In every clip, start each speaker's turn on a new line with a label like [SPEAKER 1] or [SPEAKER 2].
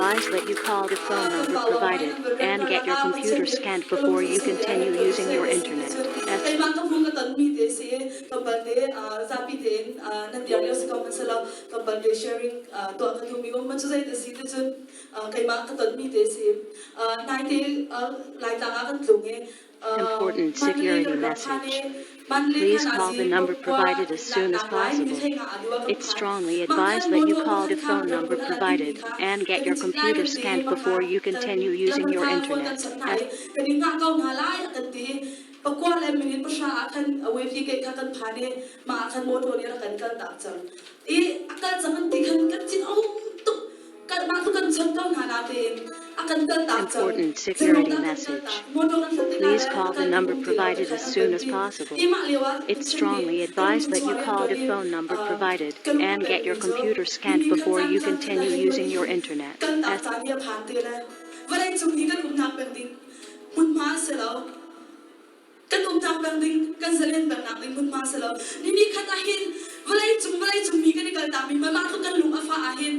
[SPEAKER 1] advised that you call the phone number provided and get your computer scanned before you continue using your internet. S.
[SPEAKER 2] Keimah ka hmu ka tonmi te si tlawmpal te zapi tein nan dir lio si ko hmanhsehlaw tlawmpal te sharing tuah ka duhmi um cu zei te si ti cun keimah ka tonmi te si naite Laitlang ah kan tlung i
[SPEAKER 1] Important security message. Please call the number provided as soon as possible. It's strongly advised that you call the phone number provided and get your computer scanned before you continue using your internet. As
[SPEAKER 2] Pakua le minute pahra ah khan wepi gate kha kan phan i mah ah khan motor nih a rak kan kal tak cang. I a kal cang an ti khan kan thin a hung tuk. Kanmah cu kan chawnh ko hna natein a kan kaltak cang.
[SPEAKER 1] Important security message. Please call the number provided as soon as possible. It's strongly advised that you call the phone number provided and get your computer scanned before you continue using your internet.
[SPEAKER 2] Kan tak
[SPEAKER 1] As
[SPEAKER 2] caan hi a phan te lai. Vawleicung hi kan umnak peng ding hmunhma a si lo. Kan umnak peng ding, kan zalen pengnak ding hmunhma a si lo. Ni ni khat ah hin vawleicung vawleicung mi kan i kaltak mi mah tluk kan lung a fah ah hin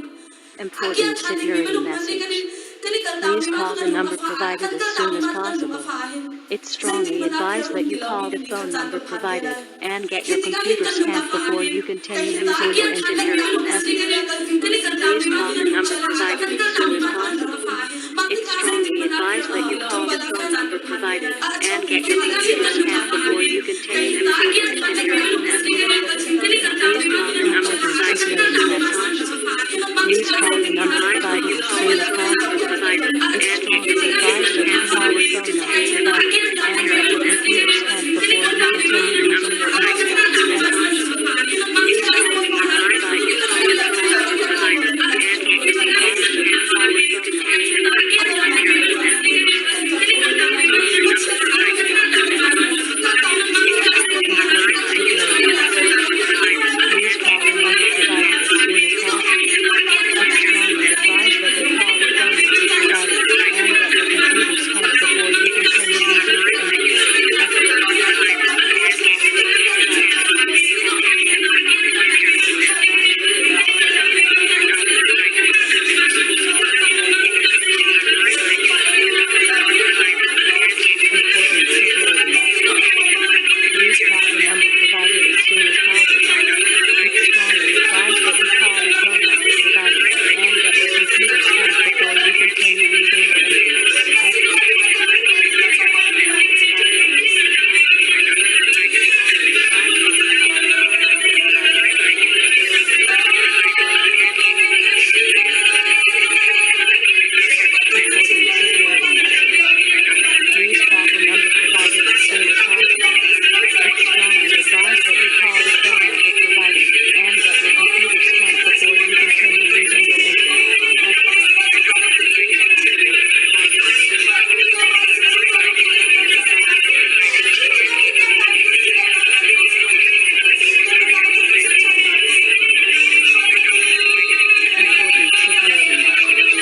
[SPEAKER 2] a kir
[SPEAKER 1] Important
[SPEAKER 2] ṭhan ding mi
[SPEAKER 1] security
[SPEAKER 2] minung hmanh nih kan i
[SPEAKER 1] message.
[SPEAKER 2] kan i kaltak
[SPEAKER 1] Please
[SPEAKER 2] mi mah
[SPEAKER 1] call
[SPEAKER 2] tluk
[SPEAKER 1] the
[SPEAKER 2] kan lung a
[SPEAKER 1] number
[SPEAKER 2] fah ah
[SPEAKER 1] provided
[SPEAKER 2] kan
[SPEAKER 1] as
[SPEAKER 2] kaltak
[SPEAKER 1] soon
[SPEAKER 2] mi
[SPEAKER 1] as
[SPEAKER 2] mah tluk kan lung a
[SPEAKER 1] possible.
[SPEAKER 2] fah ah hin
[SPEAKER 1] It's
[SPEAKER 2] zeitik
[SPEAKER 1] strongly
[SPEAKER 2] hmanh ah kir
[SPEAKER 1] advised
[SPEAKER 2] a
[SPEAKER 1] that
[SPEAKER 2] um
[SPEAKER 1] you
[SPEAKER 2] ti lo
[SPEAKER 1] call
[SPEAKER 2] mi
[SPEAKER 1] the
[SPEAKER 2] ni khat
[SPEAKER 1] phone
[SPEAKER 2] caan
[SPEAKER 1] number
[SPEAKER 2] kan phan te
[SPEAKER 1] provided
[SPEAKER 2] lai.
[SPEAKER 1] and get
[SPEAKER 2] Khi
[SPEAKER 1] your
[SPEAKER 2] tikah hin
[SPEAKER 1] computer
[SPEAKER 2] kan lung a
[SPEAKER 1] scanned
[SPEAKER 2] fah ah
[SPEAKER 1] before
[SPEAKER 2] hin
[SPEAKER 1] you
[SPEAKER 2] kan
[SPEAKER 1] continue
[SPEAKER 2] hi ta a
[SPEAKER 1] using
[SPEAKER 2] kir
[SPEAKER 1] your
[SPEAKER 2] ṭhan ding
[SPEAKER 1] internet.
[SPEAKER 2] mi minung
[SPEAKER 1] As
[SPEAKER 2] si kan i kan i kaltak
[SPEAKER 1] Please
[SPEAKER 2] mi mah
[SPEAKER 1] call
[SPEAKER 2] tluk
[SPEAKER 1] the
[SPEAKER 2] kan lung
[SPEAKER 1] number
[SPEAKER 2] chiat ah
[SPEAKER 1] provided
[SPEAKER 2] kan
[SPEAKER 1] as
[SPEAKER 2] kaltak
[SPEAKER 1] soon
[SPEAKER 2] mi
[SPEAKER 1] as
[SPEAKER 2] mah tluk kan lung a
[SPEAKER 1] possible.
[SPEAKER 2] fah ah hin mah
[SPEAKER 1] It's
[SPEAKER 2] tikah zeitik
[SPEAKER 1] strongly
[SPEAKER 2] hmanh ah kir
[SPEAKER 1] advised
[SPEAKER 2] a
[SPEAKER 1] that
[SPEAKER 2] um
[SPEAKER 1] you
[SPEAKER 2] ti lo
[SPEAKER 1] call
[SPEAKER 2] mi
[SPEAKER 1] the
[SPEAKER 2] ni
[SPEAKER 1] phone
[SPEAKER 2] khat caan
[SPEAKER 1] number
[SPEAKER 2] kan phan te
[SPEAKER 1] provided
[SPEAKER 2] lai.
[SPEAKER 1] and get your computer scanned before you continue using your internet. As Please call the number provided as soon as possible. Please call the number provided as soon as possible. It's strongly advised that you call the phone number provided and get your computer scanned before you continue using your internet. As Please call the number provided as soon as possible. It's strongly advised that you call the phone number provided and get your Important security message. Please call the number provided as soon as possible. It's strongly advised that you call the phone number provided and get your computer scanned before you continue using your internet. As Please call the number provided and it's strongly advised that you call the phone number provided and get your computer scanned before you continue using your internet. Important security message. Please call the number provided as soon as possible. It's strongly advised that you call the phone number provided and get your computer scanned before you continue using your internet. As Please call the number provided as soon as possible. It's strongly advised that you call the phone number provided and get your computer scanned before you continue using your internet. Important security message. Please call the number provided as soon as possible. It's strongly advised that you call the phone number provided and get your computer scanned before you continue using your internet. As Please call the number provided as soon as possible. It's strongly advised that you call the phone number provided and get your computer scanned before you continue using your internet. Important security message.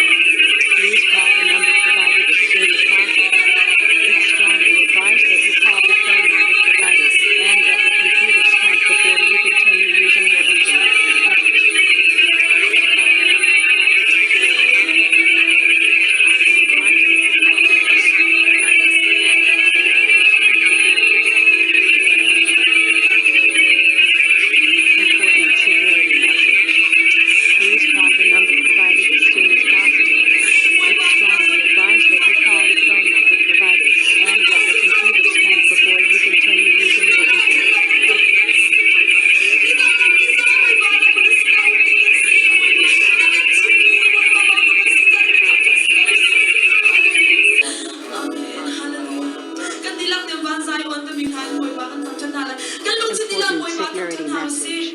[SPEAKER 1] Please call the number provided as soon as possible. It's strongly advised that you call the phone number provided and get your computer scanned before you continue using your internet. As Please call the number provided as soon as possible. It's strongly advised that you call the phone number provided and get your computer scanned before you continue using your internet. Important security message. Please call the number provided as soon as possible. It's strongly advised that you call the phone number provided and get your computer scanned before you continue using your internet. As Please call the number provided as soon as possible. It's strongly advised that you call the phone number provided and get your computer scanned before you
[SPEAKER 2] Amen. Hallelujah. Kan dihlak nih van zai on timi hna in Bawipa kan thangṭhat hna lai. Kan lungthin dihlak
[SPEAKER 1] Important
[SPEAKER 2] Bawipa thangṭhat
[SPEAKER 1] security
[SPEAKER 2] hna u sih.
[SPEAKER 1] message.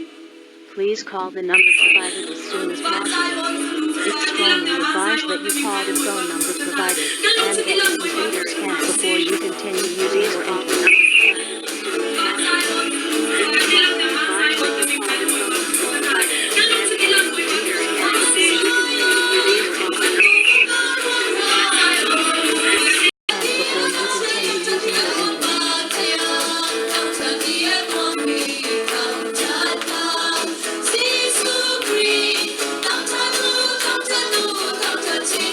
[SPEAKER 1] Please call the number provided as soon as
[SPEAKER 2] Van zai
[SPEAKER 1] possible.
[SPEAKER 2] on fanu
[SPEAKER 1] It's
[SPEAKER 2] fapa dihlak
[SPEAKER 1] strongly
[SPEAKER 2] nih van zai
[SPEAKER 1] advised
[SPEAKER 2] on
[SPEAKER 1] that you
[SPEAKER 2] timi
[SPEAKER 1] call
[SPEAKER 2] hna
[SPEAKER 1] the
[SPEAKER 2] in Bawipa
[SPEAKER 1] phone
[SPEAKER 2] kan
[SPEAKER 1] number
[SPEAKER 2] thangṭhat hna lai.
[SPEAKER 1] provided
[SPEAKER 2] Kan
[SPEAKER 1] and
[SPEAKER 2] lungthin
[SPEAKER 1] get your
[SPEAKER 2] dihlak Bawipa
[SPEAKER 1] computer
[SPEAKER 2] thangṭhat
[SPEAKER 1] scanned
[SPEAKER 2] hna u
[SPEAKER 1] before
[SPEAKER 2] sih.
[SPEAKER 1] you continue using
[SPEAKER 2] Please
[SPEAKER 1] your
[SPEAKER 2] call the
[SPEAKER 1] internet.
[SPEAKER 2] number Van
[SPEAKER 1] As
[SPEAKER 2] zai on fanu
[SPEAKER 1] It's
[SPEAKER 2] fapa dihlak
[SPEAKER 1] strongly
[SPEAKER 2] nih van zai
[SPEAKER 1] advised
[SPEAKER 2] on
[SPEAKER 1] that you
[SPEAKER 2] timi
[SPEAKER 1] call
[SPEAKER 2] hna in
[SPEAKER 1] the
[SPEAKER 2] Bawipa
[SPEAKER 1] phone
[SPEAKER 2] kan
[SPEAKER 1] number
[SPEAKER 2] thangṭhat hna lai.
[SPEAKER 1] provided
[SPEAKER 2] Kan
[SPEAKER 1] and
[SPEAKER 2] lungthin
[SPEAKER 1] get
[SPEAKER 2] dihlak
[SPEAKER 1] your
[SPEAKER 2] Bawipa
[SPEAKER 1] computer
[SPEAKER 2] thangṭhat
[SPEAKER 1] scanned
[SPEAKER 2] hna u
[SPEAKER 1] before
[SPEAKER 2] sih.
[SPEAKER 1] you continue using your internet. Scanned before you continue using your internet. As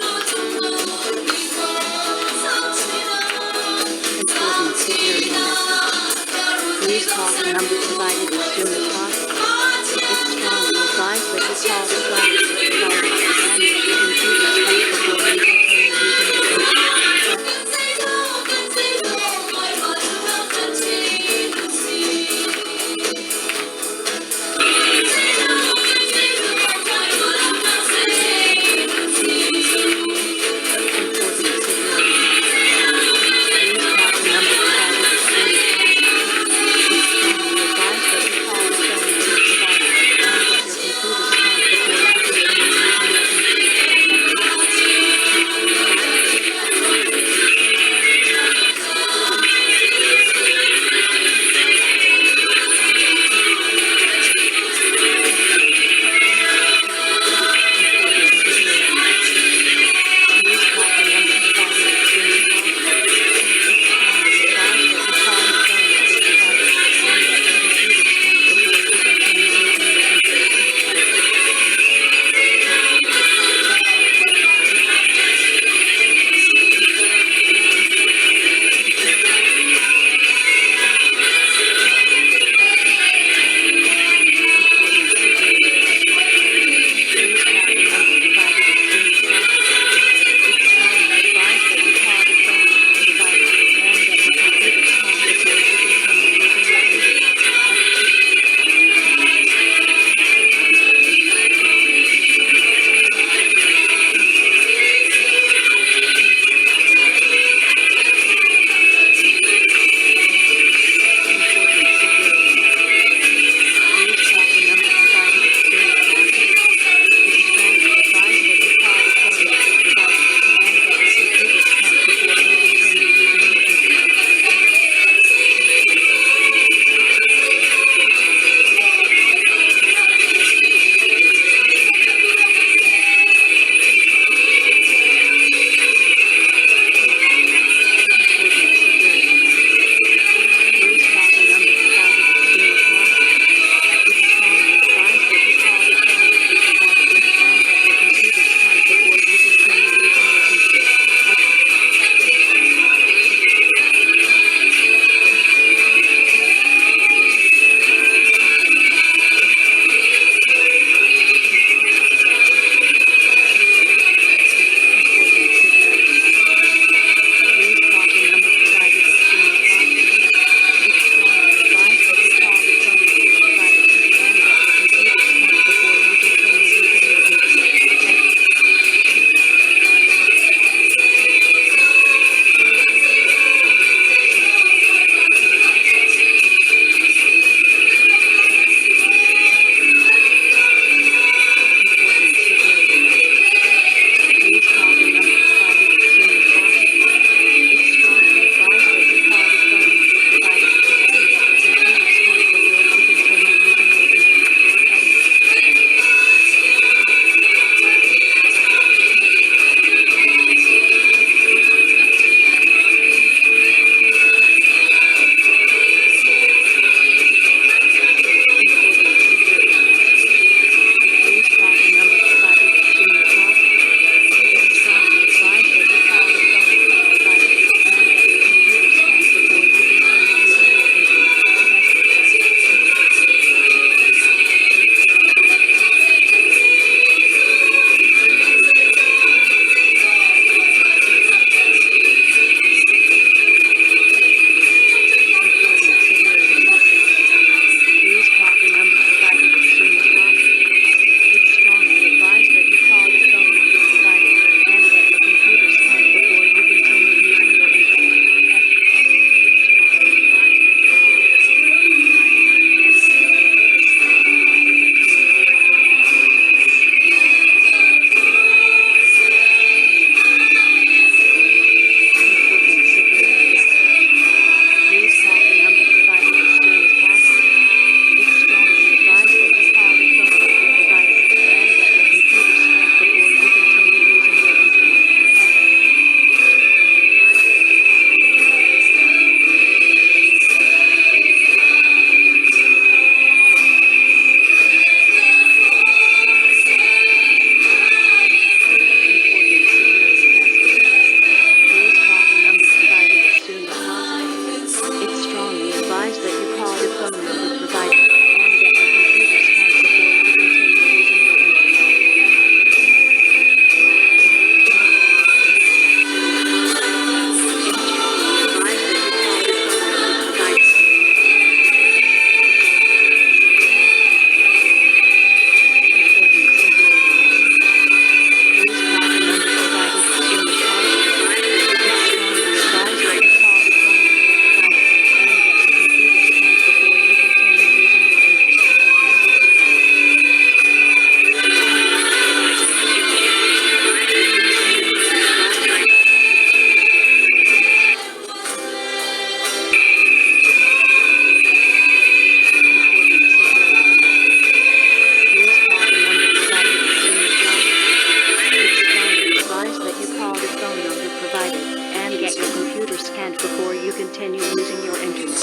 [SPEAKER 1] continue using your internet.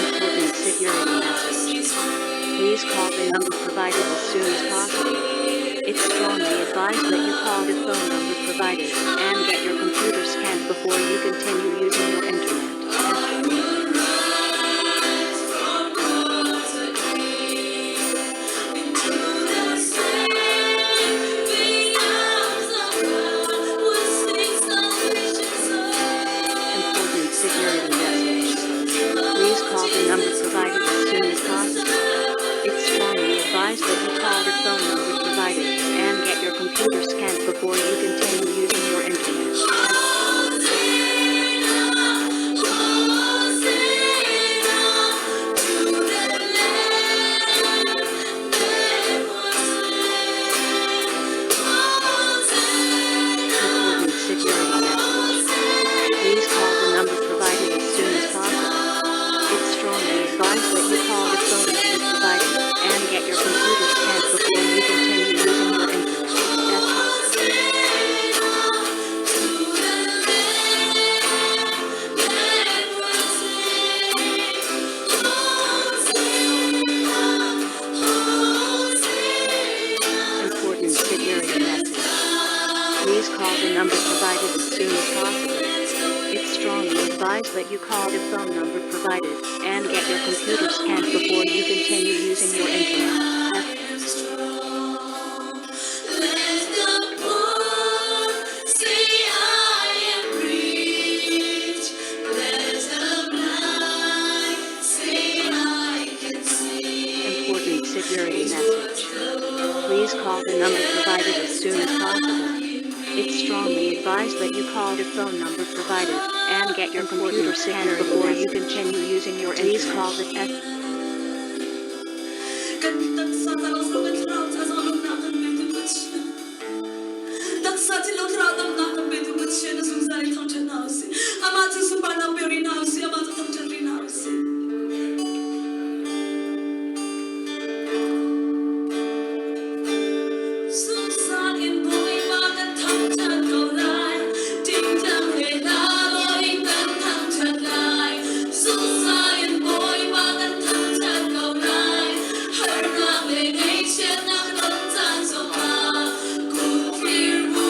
[SPEAKER 1] Important security message. Please call the number provided as soon as possible. It's strongly advised that you call the phone number provided and get your computer scanned before you continue using your internet. Important security message. Please call the number provided as soon as possible. It's strongly advised that you call the phone number provided and get your computer scanned before you continue using your internet. Important security message. Please call the number provided as soon as possible. It's strongly advised that you call the phone number provided and get your computer scanned before you continue using your internet. Important security message. Please call the number provided as soon as possible. It's strongly advised that you call the phone number provided and get your computer scanned before you continue using your internet.
[SPEAKER 2] Let the poor say I am rich. Let the blind say I can see.
[SPEAKER 1] Important security message. Please call the number provided as soon as possible. It's strongly advised that you call the phone number provided and get your computer scanned before you continue using your internet. Please call the F
[SPEAKER 2] Kan taksa ca lawng kan thlarau ca zong lawmhnak kan petu Pathian. Taksa thi lo thlarau damnak kan petu Pathian na zungzal in thangṭhat hna usih. Amah cu sunparnak pe rih hna usih. Amah cu thangṭhat rih hna usih. Zungzal in Bawipa kan thangṭhat ko lai. Tingtang he hla lawi kan thangṭhat lai. Zungzal in Bawipa kan thangṭhat ko lai. Harnak le ngaihchiatnak ton caan zongah kut thlir bu.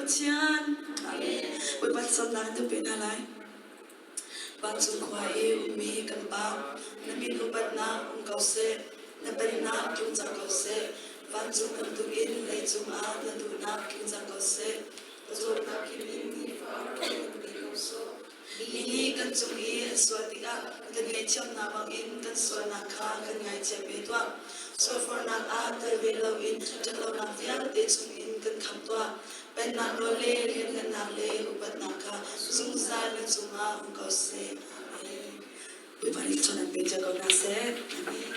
[SPEAKER 2] Pathian. Amen. Bawipa thlacamnak in kan pe hna lai. Vancung khua i ummi kan Pa, na min upatnak um ko seh, na pennak tlung cang ko seh. Vancung bantukin leicung ah na duhnak tlung cang ko seh. Zawtnak khim in nifa rak kan pe ko sawh. Mi nih kan cung i an sual tikah kan ngaihthiamnak bangin kan sualnak kha kan ngaithiam ve tuah. Sualforhnak ah tel ve loin ṭhatlonak vialte chungin kan khamh tuah. Pennak nawl le lianhngannak le upatnak kha zungzal na cungah um ko seh. Amen. Bawipa nih chawn an pe cio ko hna seh. Amen.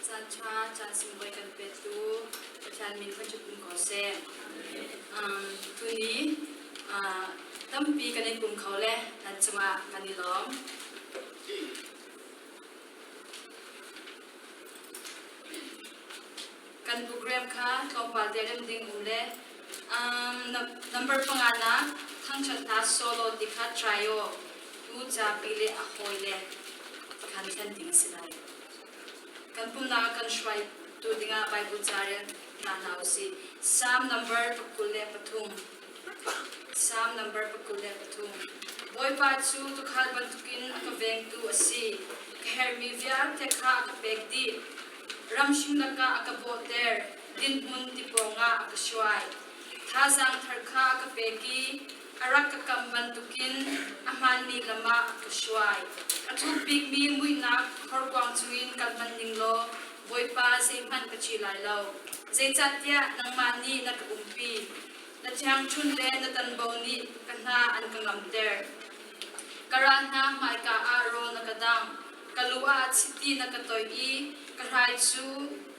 [SPEAKER 3] Caan ṭha, caan sunglawi kan petu Pathian min thangṭhat um ko seh. Tuni tampi kan i pum kho le nan cungah kan i lawm. Kan program kha tlawmpal te rem ding um le number panga na thangṭhat hna solo ti kha trio tu capi le a hawi le khan thlen ding a si lai. Kan pumnak ah kan hruai tu dingah Bible ca rel hna hna usih. Psalm number 23. Psalm number 23. Bawipa cu tuukhal bantukin a ka vengtu a si. Ka herhmi vialte kha a ka pek dih. Ramhring lakah a ka bawhter, dinhmun ti pawngah a ka hruai. Thazaang thar kha a ka pek i a rak ka kam bantukin a hmaanmi lam ah a ka hruai. A thuk bikmi muihnak horkuang chungin kal hmanh ning law Bawipa zeihmanh ka ṭih lai lo. Zeicahtiah nangmah nih na ka umpi. Na ṭhiangṭhunh le na tanbo nih ka hna an ka ngamter. Ka ral hna hmaika ah rawl na ka dangh. Ka lu ah chiti na ka toih i ka hrai cu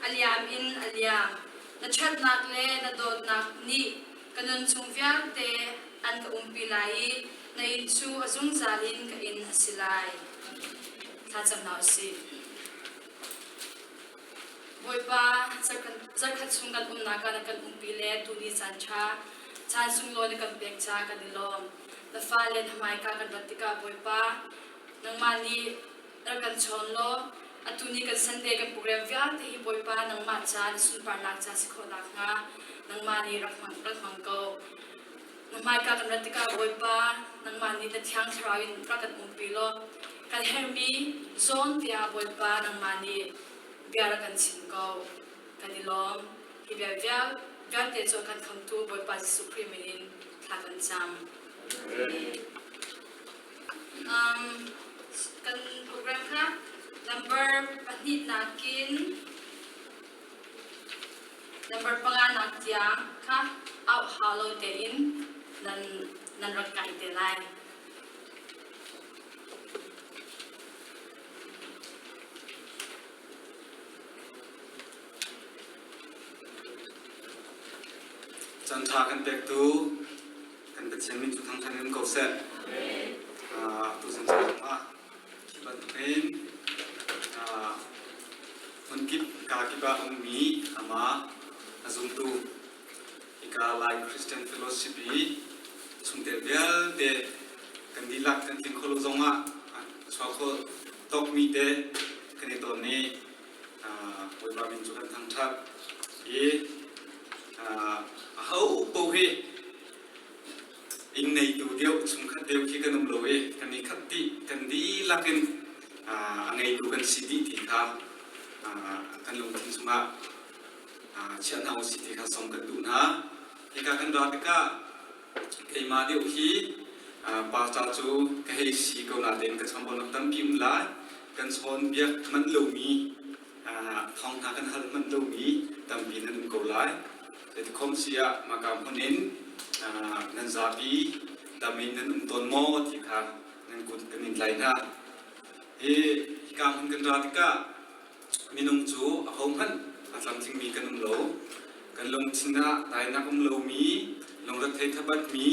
[SPEAKER 3] a liam in a liam. Na ṭhatnak le na dawtnak nih ka nunchung vialte an ka umpi lai i na inn cu a zungzal in ka inn a si lai. Thlacam hna u sih. Bawipa, zarkhat chung kan umnak ah na kan umpi le tuni caan ṭha, caan sunglawi na kan pek caah kan i lawm. Na fale na hmaika kan rat tikah Bawipa, nangmah nih rak kan chawn law atu ni kan Sunday kan program vialte hi Bawipa nangmah ca na sunparnak ca si khawh nakhnga nangmah nih rak hmang, rak hmang ko. Na hmaika kan rat tikah Bawipa nangmah nih na Thiang Thlarau in rak kan umpi law kan herhmi zawn tiah Bawipa nangmah nih bia rak kan chim ko. Kan i lawm. Hi bia vialte cu a kan khamtu Bawipa Jesuh Khrih min in thla kan cam. Kan program kha number pahnih nakin number panga nak tiang kha auh hau lo tein nan nan rak kai te lai.
[SPEAKER 4] Caan ṭha kan pektu kan Pathian min cu thangṭhat in ko seh. Tuzan ah hi bantukin hmunkip ka kip ah ummi amah a zumtu hika Lai Christian Fellowship i chungtel vialte kan dihlak kan tling kho lo zongah chuak kho tawkmi te kan i ton i Bawipa min cu kan thangṭhat i aho paoh hi inn neitu deuh chungkhat deuh khi kan um lo i kan i khat dih kan dihlak in a ngeitu kan si dih ti kha kan lungthin chungah chiah hna usih ti kha sawm kan duh hna. Hika kan ra tikah keimah deuh hi pa ca cu ka hei si ko natein ka chambaunak tampi um lai. Kan chawn biak manh lomi thawng hna kan hal manh lomi tampi nan um ko lai. Zeitikhom si ah maka hmun in nan zapi dam in nan um tawn maw ti kha nan kut kan in tlai hna. Hi hika hmun kan ra tikah minung cu ahohmanh a tlamtlingmi kan um lo. Kan lungthin ah dainak um lomi, lungrethei thabatmi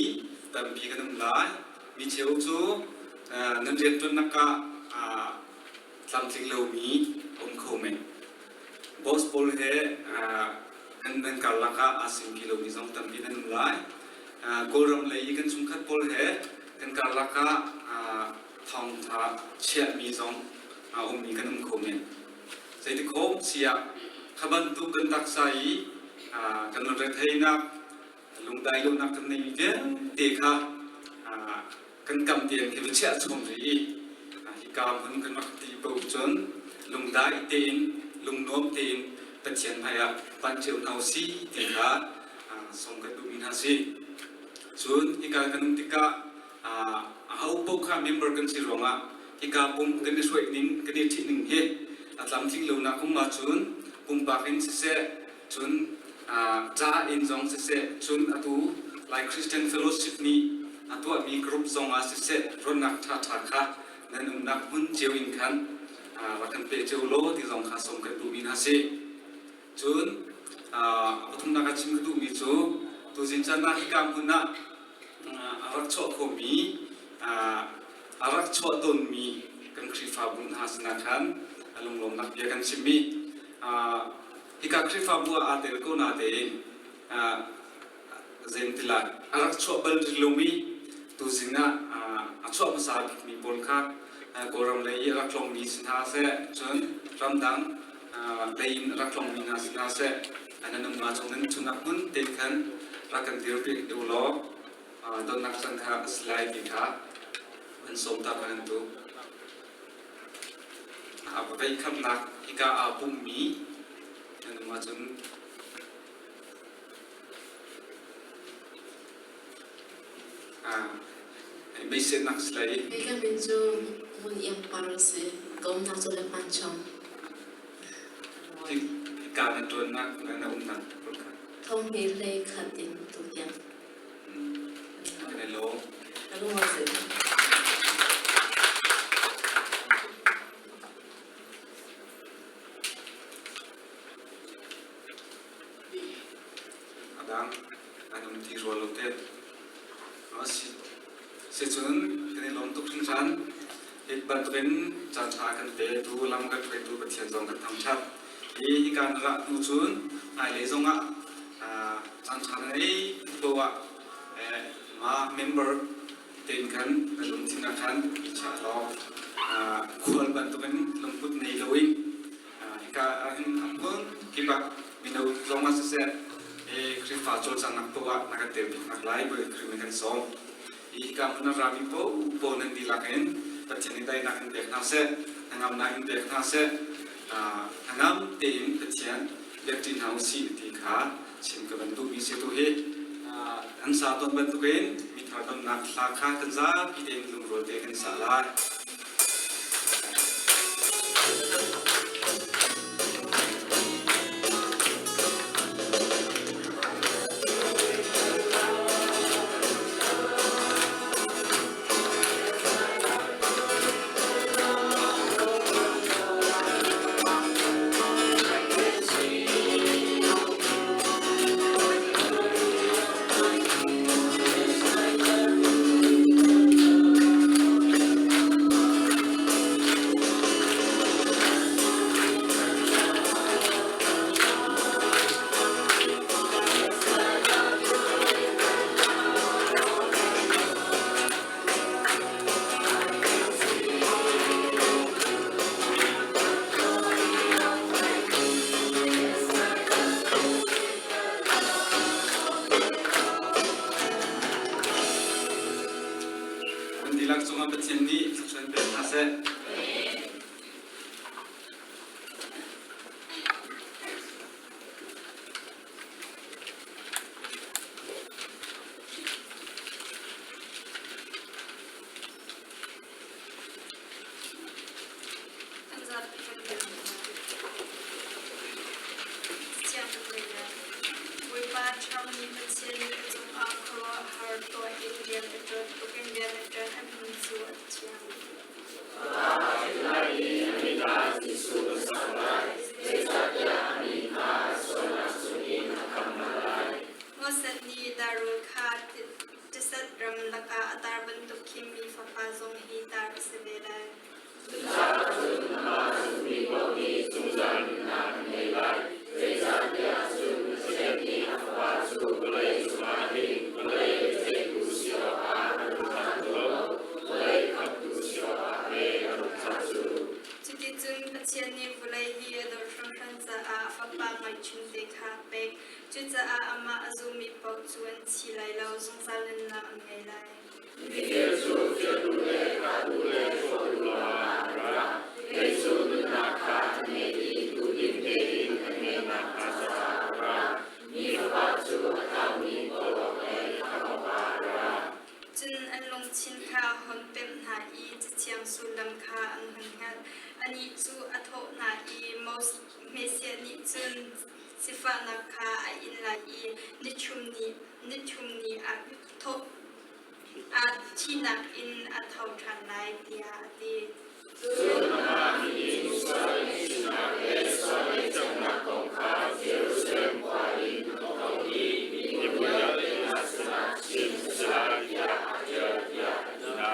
[SPEAKER 4] tampi kan um lai. Mi cheu cu nan rianṭuannak ah tlamtling lomi a um kho men. Boss pawl he kan nan karlak ah aa singpi lomi zong tampi nan um lai. Kawlram lei i kan chungkhat pawl he kan karlak ah thawngtha chiahmi zong a ummi kan um kho men. Zeitikhawm siah kha bantuk kan taksa i kan retheihnak lungdai lonak kan neimi vialte kha kan kam tein khi va chiah chom rih i hika hmun kan rak ti bo cun lungdai tein lungnuam tein Pathian hmaiah panh cio hna usih ti kha sawm kan duhmi hna si. Cun hika kan um tikah aho paoh kha member kan si ruangah hika pum kan i hruai ning kan i ṭhih ning hi a tlamtling lonak um ahcun pumpak in siseh cun ca in zong siseh cun atu Lai Christian Fellowship nih a tuahmi group zong ah siseh ruahnak ṭhaṭha kha nan umnak hmun cio in khan rak kan pe cio law ti zong kha sawm kan duhmi hna si. Cun pathumnak ah chim ka duhmi cu tuzing caan ah hika hmun ah a rak chuah khomi a rak chuah tawnmi kan Khrihfabu hna sinah khan a lunglawmnak bia kan chimmi hika Khrihfabu ah aa tel ko natein zeintila a rak chuah bal rih lomi tuzing ah a chuah hmasa bikmi pawl kha Kawlram lei i a rak tlawngmi si hna seh cun ramdang lei in a rak tlawngmi hna si hna seh nan umnak chung nan chungah hmun tein khan rak kan dirpi u law donnak caan kha a si lai ti kha an sawm ta kan tu. A vei khamnak hika aa pummi nan um ahcun Meisennak si lai.
[SPEAKER 5] Hei ka min cu Ngun Iang Par a si. Ka umnak cu Lepman Chong.
[SPEAKER 4] Hika na ṭuannak le na umnak pawl kha.
[SPEAKER 5] Thong hnih hlei khat in tu tiang.
[SPEAKER 4] Kan i lawm.
[SPEAKER 5] Ka lung a si.
[SPEAKER 4] A dang an um ti rua lo te. Sicun kan i lawm tuk hringhran. Hi bantukin caan ṭha kan petu, lam kan hruaitu Pathian zong kan thangṭhat. Hi hika na rah hnu cun hmailei zongah caan ṭha na ngei poah ma member tein khan na lungthin ah khan i chiah law khual bantukin lungput nei loin hika ahhin a hmun kip ah mino zong ah siseh Khrihfa cawlcanghnak paoh ah na kan tel bik nak lai Bawi Khrih nih kan sawm. Hika hmun a rami paohpaoh nan dihlak in Pathian nih daihnak in pek hna seh, hnangamnak in pek hna seh, hnangam tein Pathian biakṭi hna usih ti kha chim ka van duhmi si tu hi. An sa tawn bantukin mithar donnak hla kha kan zapi tein lungrual te kan sa lai. Kan dihlak cungah Pathian nih thluachuah in pe hna seh.
[SPEAKER 3] Kan zapi kan rian Siang le Bawipa ṭhangmi Pathian nih a cungah khuaruahhar tuah in rian a ṭuan tuk in rian a ṭuan a min cu a thiang. Moses nih darul kha tisat ram lakah a tar bantuk khin mi fapa zong hi tar a si ve lai.
[SPEAKER 6] vialte kha a pek. Cucaah amah a zummi paoh cu an thi lai lo, zungzal nunnak an ngei lai.
[SPEAKER 7] Mifir cu fir duh le thah duh le hrawh duh lawngah an ra. Kei cu nunnak kha an ngeih i duhdim tein an ngeih nakhnga caah a ra. Mi Fapa cu a tlaumi kawl awk le khamh awkah a ra.
[SPEAKER 6] Cun an lungthin kha a hun pemh hna i Cathiang sullam kha an hun hngalh. Anih cu a thawh hna i Messiah nih cun sifahnak kha a in lai i nithum ni ah thawh ah thihnak in a tho ṭhan lai tiah a ti.
[SPEAKER 7] Cun amah nih sual ngaihchihnak le sual ngaihthiamnak kong kha Jerusalem khua in a tho i mi vialte hna sinah chim a si lai tiah aa ṭial tiah a ti hna.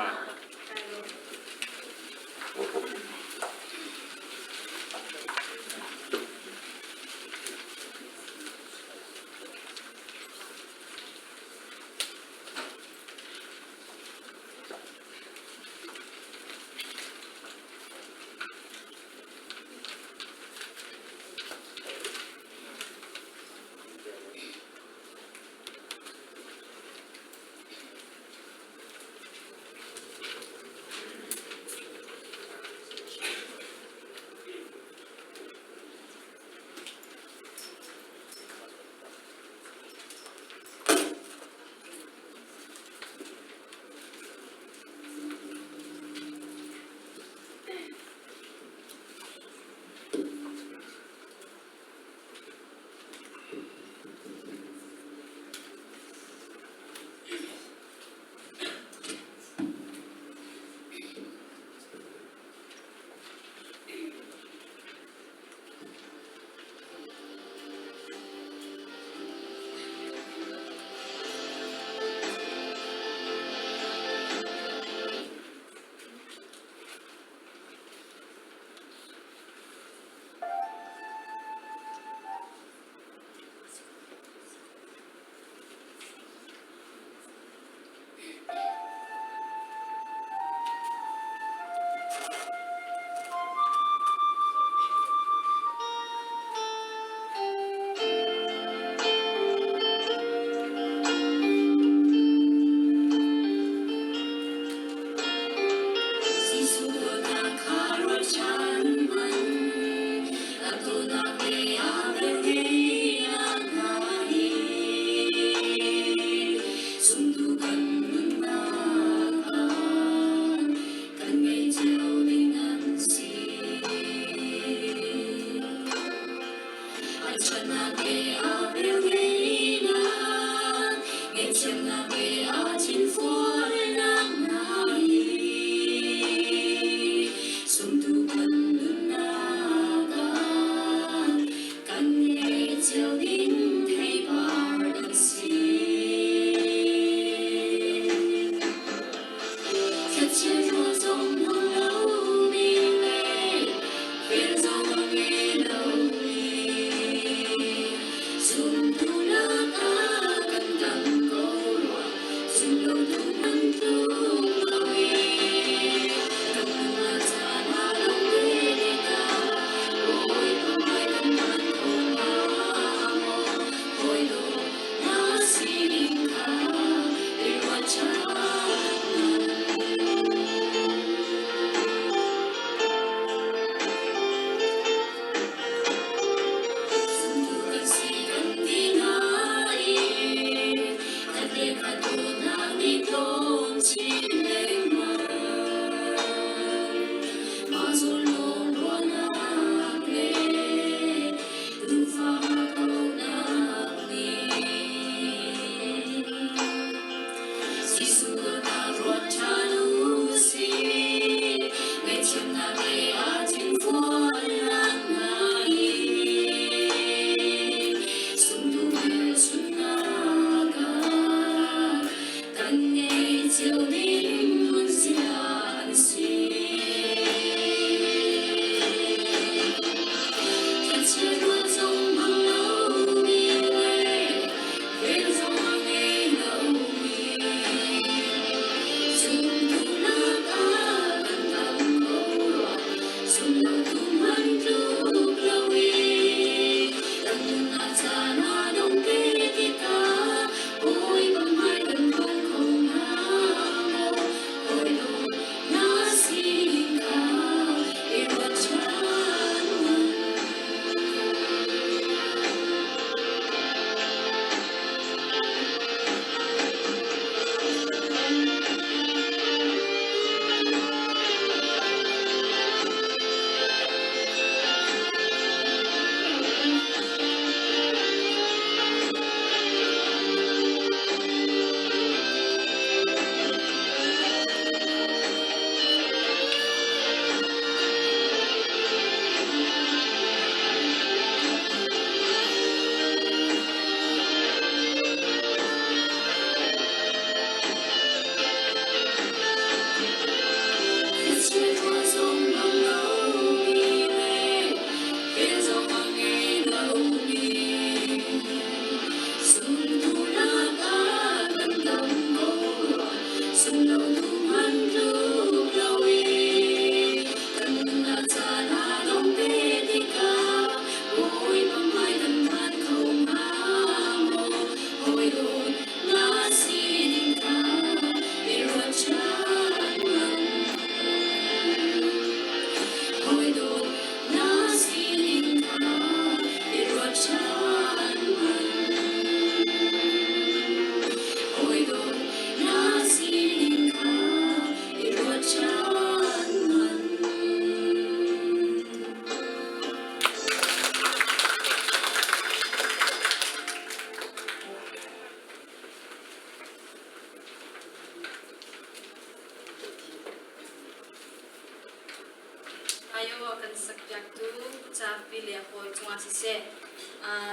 [SPEAKER 3] cawnpiaktu capi le hawi cungah siseh,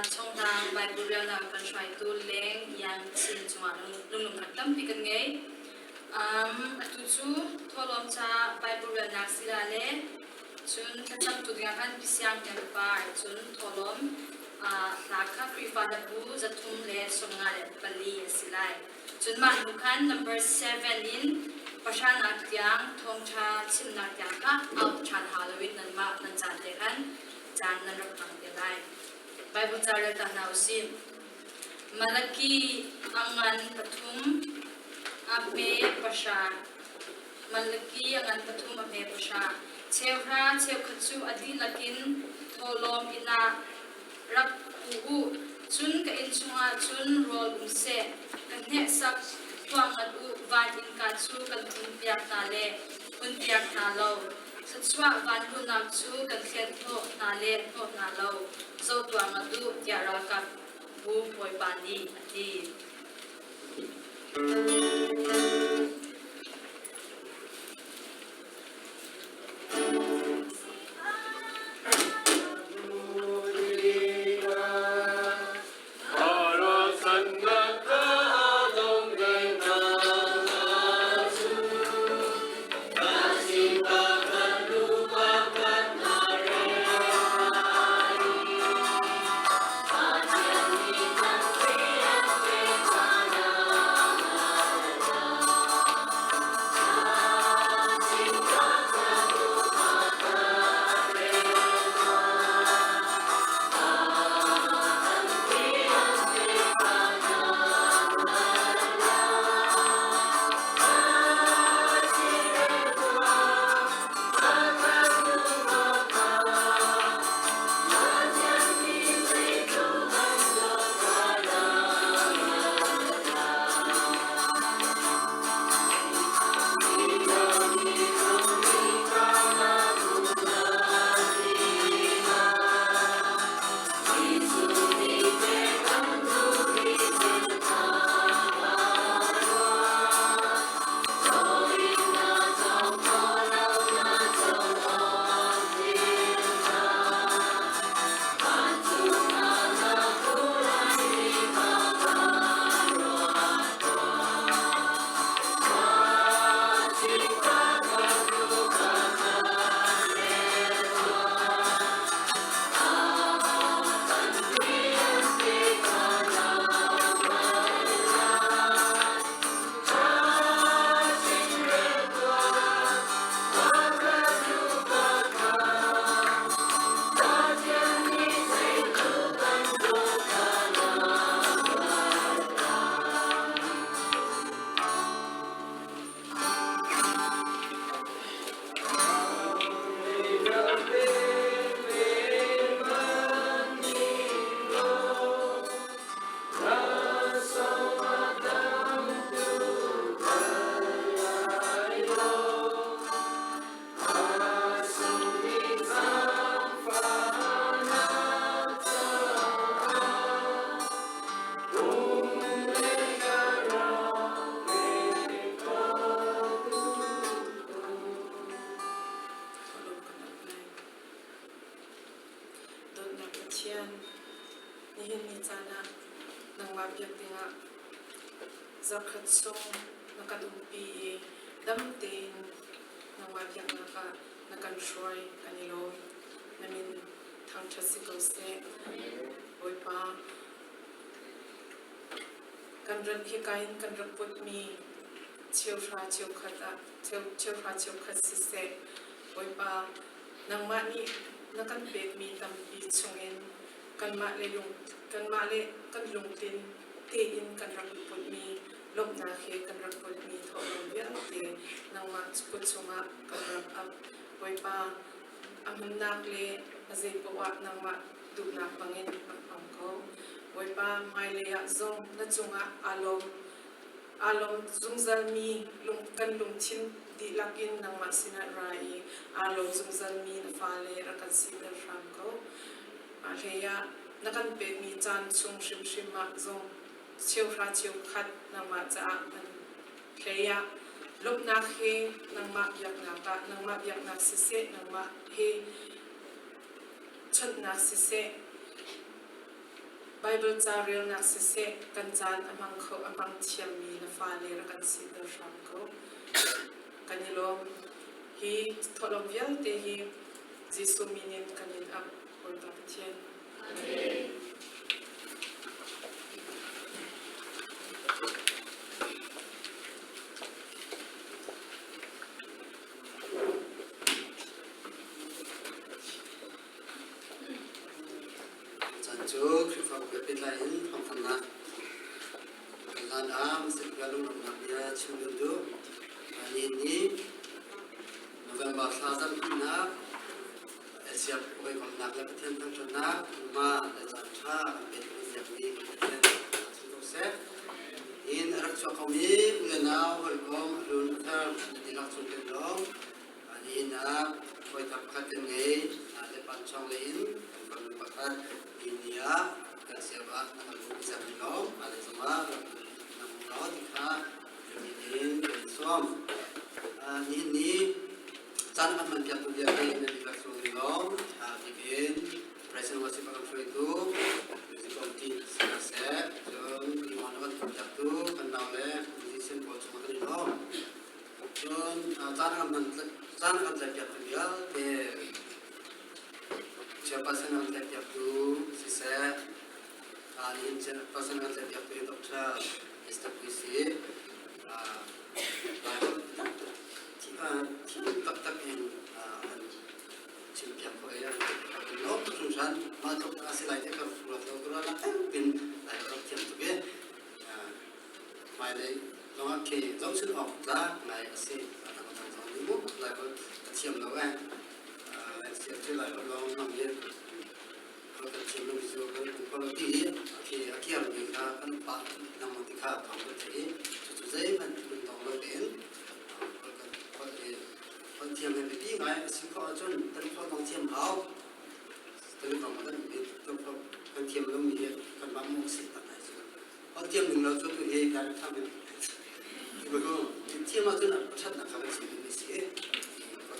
[SPEAKER 3] chungdang Bible relnak kan hruaitu Leng Yan Chin cungah lunglawmhnak tampi kan ngei. Atu cu thawhlawm ca Bible relnak sila le cun thlacamtu dingah khan Pisiang Tempa cun thawhlawm hla kha Khrihfa hlabu 354 a si lai. Cun mah hnu khan number 7 in pahranak tiang thawngṭha chimnak tiang kha auh ṭhan hau loin nanmah nan caan te khan caan nan rak hmang te lai. Bible ca rel ta hna u sih. Malaki a ngan pathum a hme pahra. Malaki a ngan pathum a hme pahra. Cheuhra cheukhat cu a dihlak in thawhlawm inn ah rak pu u. Cun ka inn chungah cun rawl um seh. Ka hneksak tuah ngat u, van innka cu kan hunpiak hna le hunpiak hna lo. Thluachuah vanluhnak cu kan thlen hnawh hna le hnawh hna lo. Zoh tuah ngat u, tiah ralkap bu bawipa nih a ti.
[SPEAKER 8] Dawtnak Pathian, nihin ni caan ah nangmah biak dingah zarhkhat chung na kan umpi i dam tein nangmah biaknak ah na kan hruai kan i lawm. Na min thangṭhat si ko seh. Bawipa, kan rat hika in kan rak putmi cheuhra cheukhat ah cheuhra cheukhat siseh, Bawipa, nangmah nih na kan pekmi tampi chungin kanmah le lung kanmah le kan lungtlin tein kan rak i putmi lawmhnak he kan rak putmi thawhlawm vialte nangmah kut chungah kan rak ap. Bawipa, a hmunnak le a zeipaoh ah nangmah duhnak bangin rak hmang ko. Bawipa, hmailei ah zong na cungah aa lawm aa lawm zungzalmi lung, kan lungthin dihlak in nangmah sinah ra i aa lawm zungzalmi na fale rak kan siter hram ko. Mah hleiah na kan pekmi caan chung hrimhrim ah zong cheuhra cheukhat nangmah caah hman hleiah lawmhnak he nangmah biaknak ah nangmah biaknak siseh nangmah he. chawnhnak siseh, Baibal ca relnak siseh, kan caan a hmang kho a hmang thiammi na fale rak kan siter hram ko. Kan i lawm. Hi thawhlawm vialte hi Jesuh min in kan in ap, Bawipa Pathian. Amen.
[SPEAKER 9] Caan cu Khrihfabu he pehtlai in thawngthannak hlan ah Messiah lunglawmhnak bia chim kan duh. Nihin ni November thla zarhpihnak Asia hawikomhnak le Pathian thangṭhatnak hmunhma le caan ṭha kan pek kan ziakmi Pathian chim ko seh. Nihin a rak chuak khomi u le nau hawikom a hlun a thar na dihlak chung kan lawm. Nihin ah hawi thar pakhat kan ngei. Le panchong lei in kan fanu pakhat ni ah kan siap ah na kan hmuh piak ni lawm. Ale zongah rak na hmu law ti kha min in kan sawm. Nihin ni caan kan hman piak tu vialte nan dihlak cung ni lawm. Bikin President Worship a kan hruaitu music committee siseh cun Iwan a kan tuah piaktu kan nau le musician pawl cungah kan i lawm. Cun caan kan hman caan kan tlaihpiaktu vialte chairperson kan tlaihpiaktu siseh nihin chairperson kan tlaihpiaktu hi Dr. Esther Pui si thiam taktak in an chimpiak ko i an lawm tuk hringhran. Mah tluk a si lai ti ka ruat lo ka ruah nak pin lai rak thiam tuk i hmailei zongah khi zohchunh awk tlak ngai a si. A dang dang zong nih mu lai holh a thiam lo eh. Siam cu lai holh lawng hmang hi holh kan thiam lo mi cu kan um ko lo ti hi khi a kiar mi kha kan pah lengmang ti kha thawng kan theih i cucu zeihmanh lung tong lo tein holh kan holh hi holh thiam hi biapi ngai a si khawh ahcun kan holh zong thiam hau. Kan kong kan kan thiam lo mi hi kanmah mawh si tak ngai cu. Holh thiam ning lo cu tu hi kan tham in thiam ahcun a ṭhatnak kha kan chim ding si i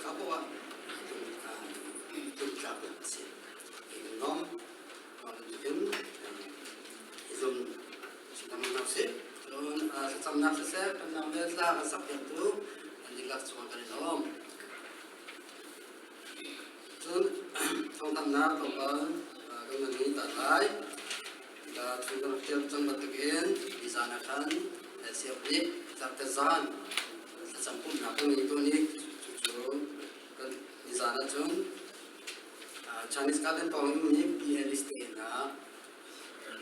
[SPEAKER 9] ka poah ah tlumtlak a si. Nom in izum sinamnak si cun thlacamnak siseh kan nam le tla kan sak piaktu an dihlak cungah kan i lawm. Cun thawngthanhnak tlawmpal kan van ngei ta lai. Ka chung kan rak ṭial cang bantukin nizan ah khan LCF nih zarhte zan thlacam pumhnak kan ngei tawn i cucu kan nizan ahcun Chinese Garden pawng in ummi PA list te in ah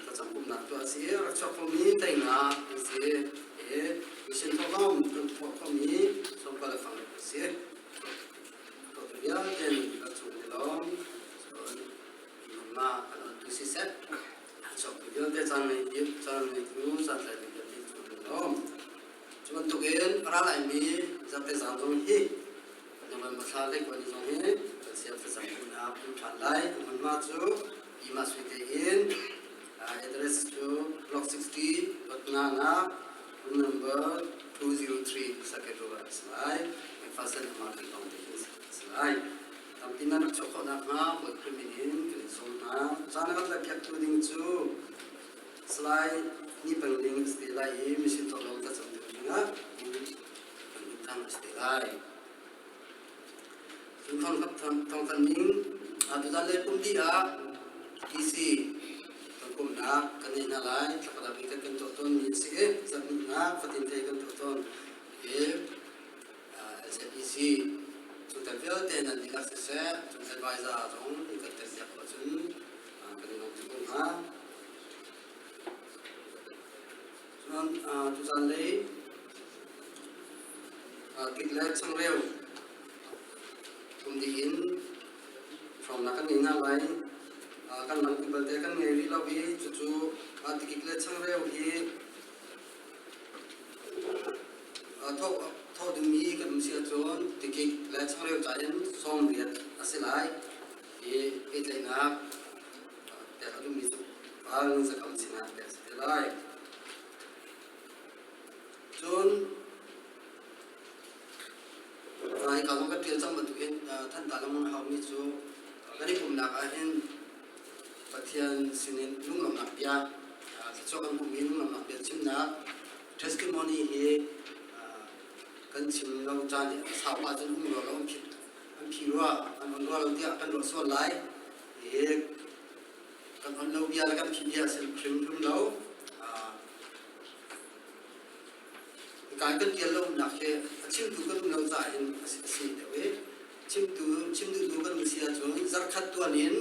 [SPEAKER 9] thlacam pumhnak tuah a si i rak chuak khomi teinak an si i mission thawhlawm kan tuah khomi sawmkua le fang a si. Tuahtu vialte nan rak chung i lawm. Cun nunnak kan ontu siseh, chuaktu vialte caan ngei caan ngeitu caan tlaitu vialte chung i lawm. Cu bantukin a ra laimi zarhte zan zong hi November thla le kuan zong hi kan siam thlacam pumhnak um ṭhan lai. Hmunhma cu Ima Sui te in address cu Block 60 Patna na room number 203 Saket Road ah a si lai. Fasen ama kan tong te hin a si lai. Tampi nan rak chuah khawh nakhnga Bawi Khrih min in kan in sawm hna. Caan a kan tlaihpiaktu ding cu Salai Ni Peng Ling a si te lai i mission tawlawm thlacam ding dingah kan in thang a si te lai. Cun thawngthanh ning tuzan le kum dih ah DC kan pumhnak kan nei hna lai. Thlakhat ah kan tuah tawnmi a si i zarhhnihnak fatin thei kan tuah tawn i LCPC chungtel vialte nan dihlak siseh, cun advisor zong kan tel piak khawh cun kan i lawm tuk ko hnga. Cun tuzan lei tik le changreu kum dih in hrawmnak kan ngei hna lai. Kan lang ti balte kan ngei rih lo i cucu tikik le changreu hi Thawh dingmi kan um si ahcun tikik le changreu ca in 80 a si lai i pehtlaihnak pek a duhmi cu ral zakam sinah pek a si te lai. Cun hika zong kan ṭial cang bantukin Thantlang lengmang a haumi cu Kan i pumhnak ah hin Pathian sinin lunglawmhnak bia, thluachuah kan hmuhmi lunglawmhnak bia chimnak testimony hi kan chim lo caan hi a sau ahcun um rua lo, an phit an phi rua, an on rua lo tiah kan ruah sual lai. Hi kan on lo bia le kan phih bia a si hrimhrim lo. Kai kan tial lo nak hi a chimtu kan um lo caah hin a si deuh i chimtu chim duhtu kan um si ahcun zarkhat tuan in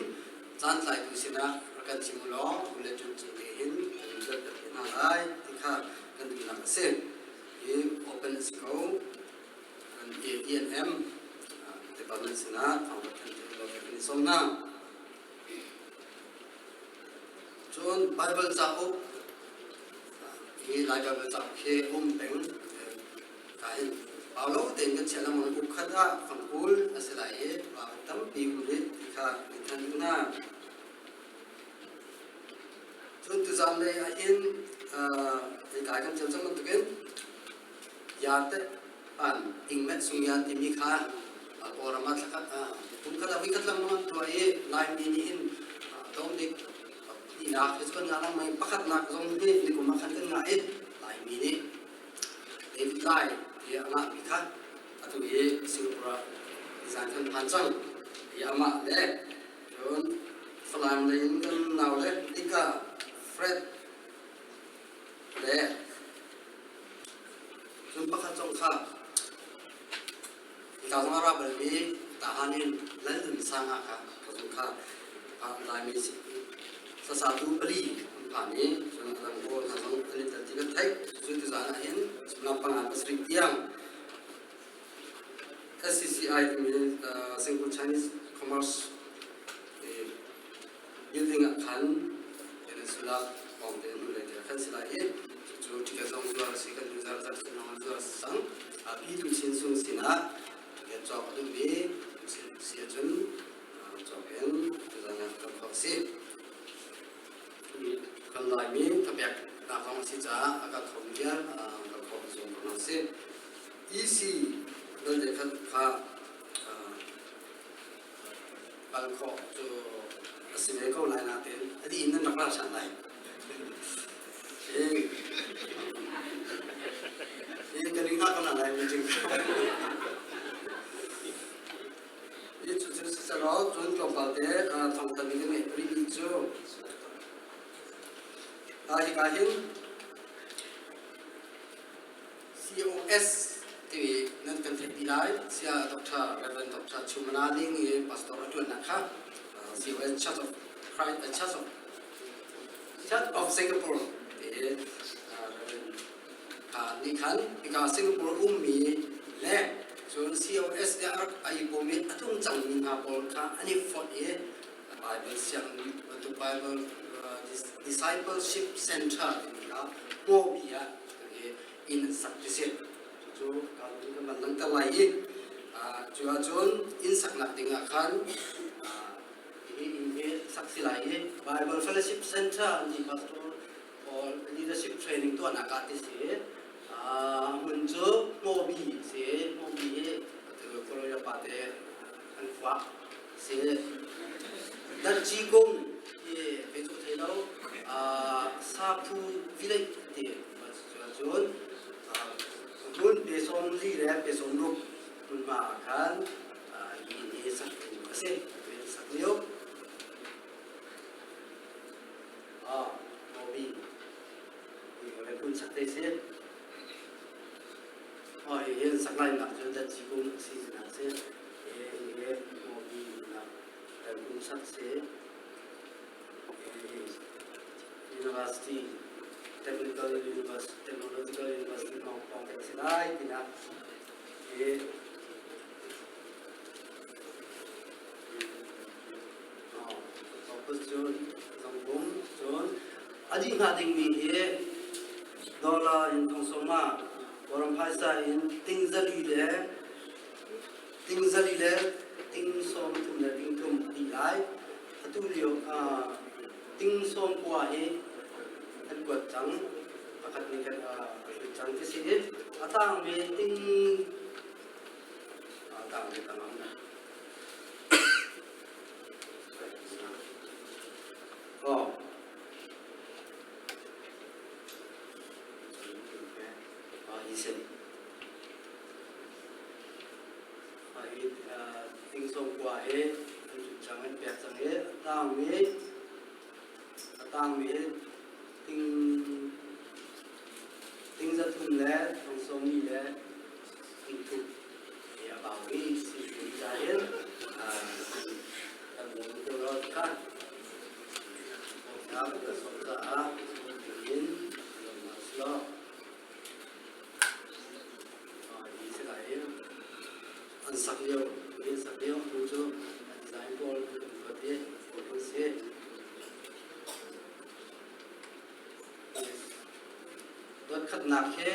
[SPEAKER 9] caan tlaitu sinah rak kan chim u law bulletin cung te hin kan in zuanter te hna lai ti kha kan duhnak a si. Hi open a si ko. Kan ATNM department sinah thawng rak thanh te u law kan i sawm hna. Cun Bible cauk Hi Lai Baibal cauk hi um peng ka hin pau lo tein kan chiah lengmang uk khat ah fangkul a si lai i pa tampi um rih ti kha kan than duh hna. Cun tuzan lei ah hin kai kan ceu cang bantukin yarte pan ingmet sungyan timi kha Kawlram ah thlakhat kum khat ah voikhat lengmang an tuah i Laimi nih hin tlawm bik Tinak hi cu kan ngah lengmang i pakhatnak zong hi nikum ah khan kan ngah i Laimi nih David Lai ti a ngahmi kha atu hi Singapore ah nizan kan phan cang. Hi amah le cun Falam lei in kan nau le Dika Fred le cun pakhat zong kha Hika zong a ra balmi Tahan in Lal Sang ah kha ka zung kha Laimi sasatu pali an phan i cun a dang pawl hna zong an i tel ti kan theih. Cu tuzaan ah hin suimilam panga pasarih tiang SCCI timi Singapore Chinese Commerce building ah khan Peninsula pawng te hnu lei te khan si lai i cucu ticket zong zuar a si kan duh zar zar sin zong zuar sang pi tu chin sung sinah ticket cawk a duhmi si ahcun cawk in tuzan ah kan khawh si kan laimi thapek nak zong a si caah a ka khom vial ka khawh zung ko si EC belte khat kha kal khawh cu a si ve ko lai nain a dih in nan rak ra ṭhan lai. Hi kan i hngah ko hna lai meeting. Hi cu cu siselaw cun tlawmpal te thawngthan kan ngeih rihmi cu hika hin COS timi nan kan theih dih lai. Sia Dr. Reverend Dr. Chumana Ling i pastor a ṭuannak kha COS Church of Christ, Church of Church of Singapore ti Reverend kha nih khan hika Singapore ummi le cun COS le a rak ai pawm i a tlung cangmi hna pawl kha an i fonh i Bible sianginn bantuk Bible Discipleship Center timi kha Hmawbi ah inn an sak ti si. Cucu kan van langhter lai i cu ahcun inn saknak ding ah khan hi inn hi sak si lai i Bible Fellowship Center an ti pastor or leadership training tuahnak ah ti si. Hmun cu Hmawbi si. Hmawbi hi Kawlrawn pa te an khua si. Darci kung hi kei cu thei lo. Saphu village ti cun hmun pe sawm li le pe sawm ruk hmunhma ah khan hi inn hi sak a si. Sak lio. Hmawbi hmun sak te si. Hi sak lai nak cu darci kung a si si si. Hi hmawbi nak kung sak si. University Technical University Technological University Hong Kong kan si lai tinak hi cun zongbung cun a dih hnga dingmi hi dollar in thong sawma kawlram phaisa in ting zali le ting zali le ting sawm thum le ting thum a dih lai Atu lio ting sawm kua hi an kuat cang. Pakhat nih kan a hlut cang ti si i a tangmi ting a tangmi tangam. si. Hi ting sawm kua hi an cut cang an pek cang i a tangmi a tangmi hi ting ting za thum le thong sawm li le thong thum hi a bau i si ca hin kan bawm ko lo kha bawmnak ka sawm caah in lawmnak si lo. An sak lio, an sak lio tu cu an design pawl an kuat i pawl an si. Dot khatnak hi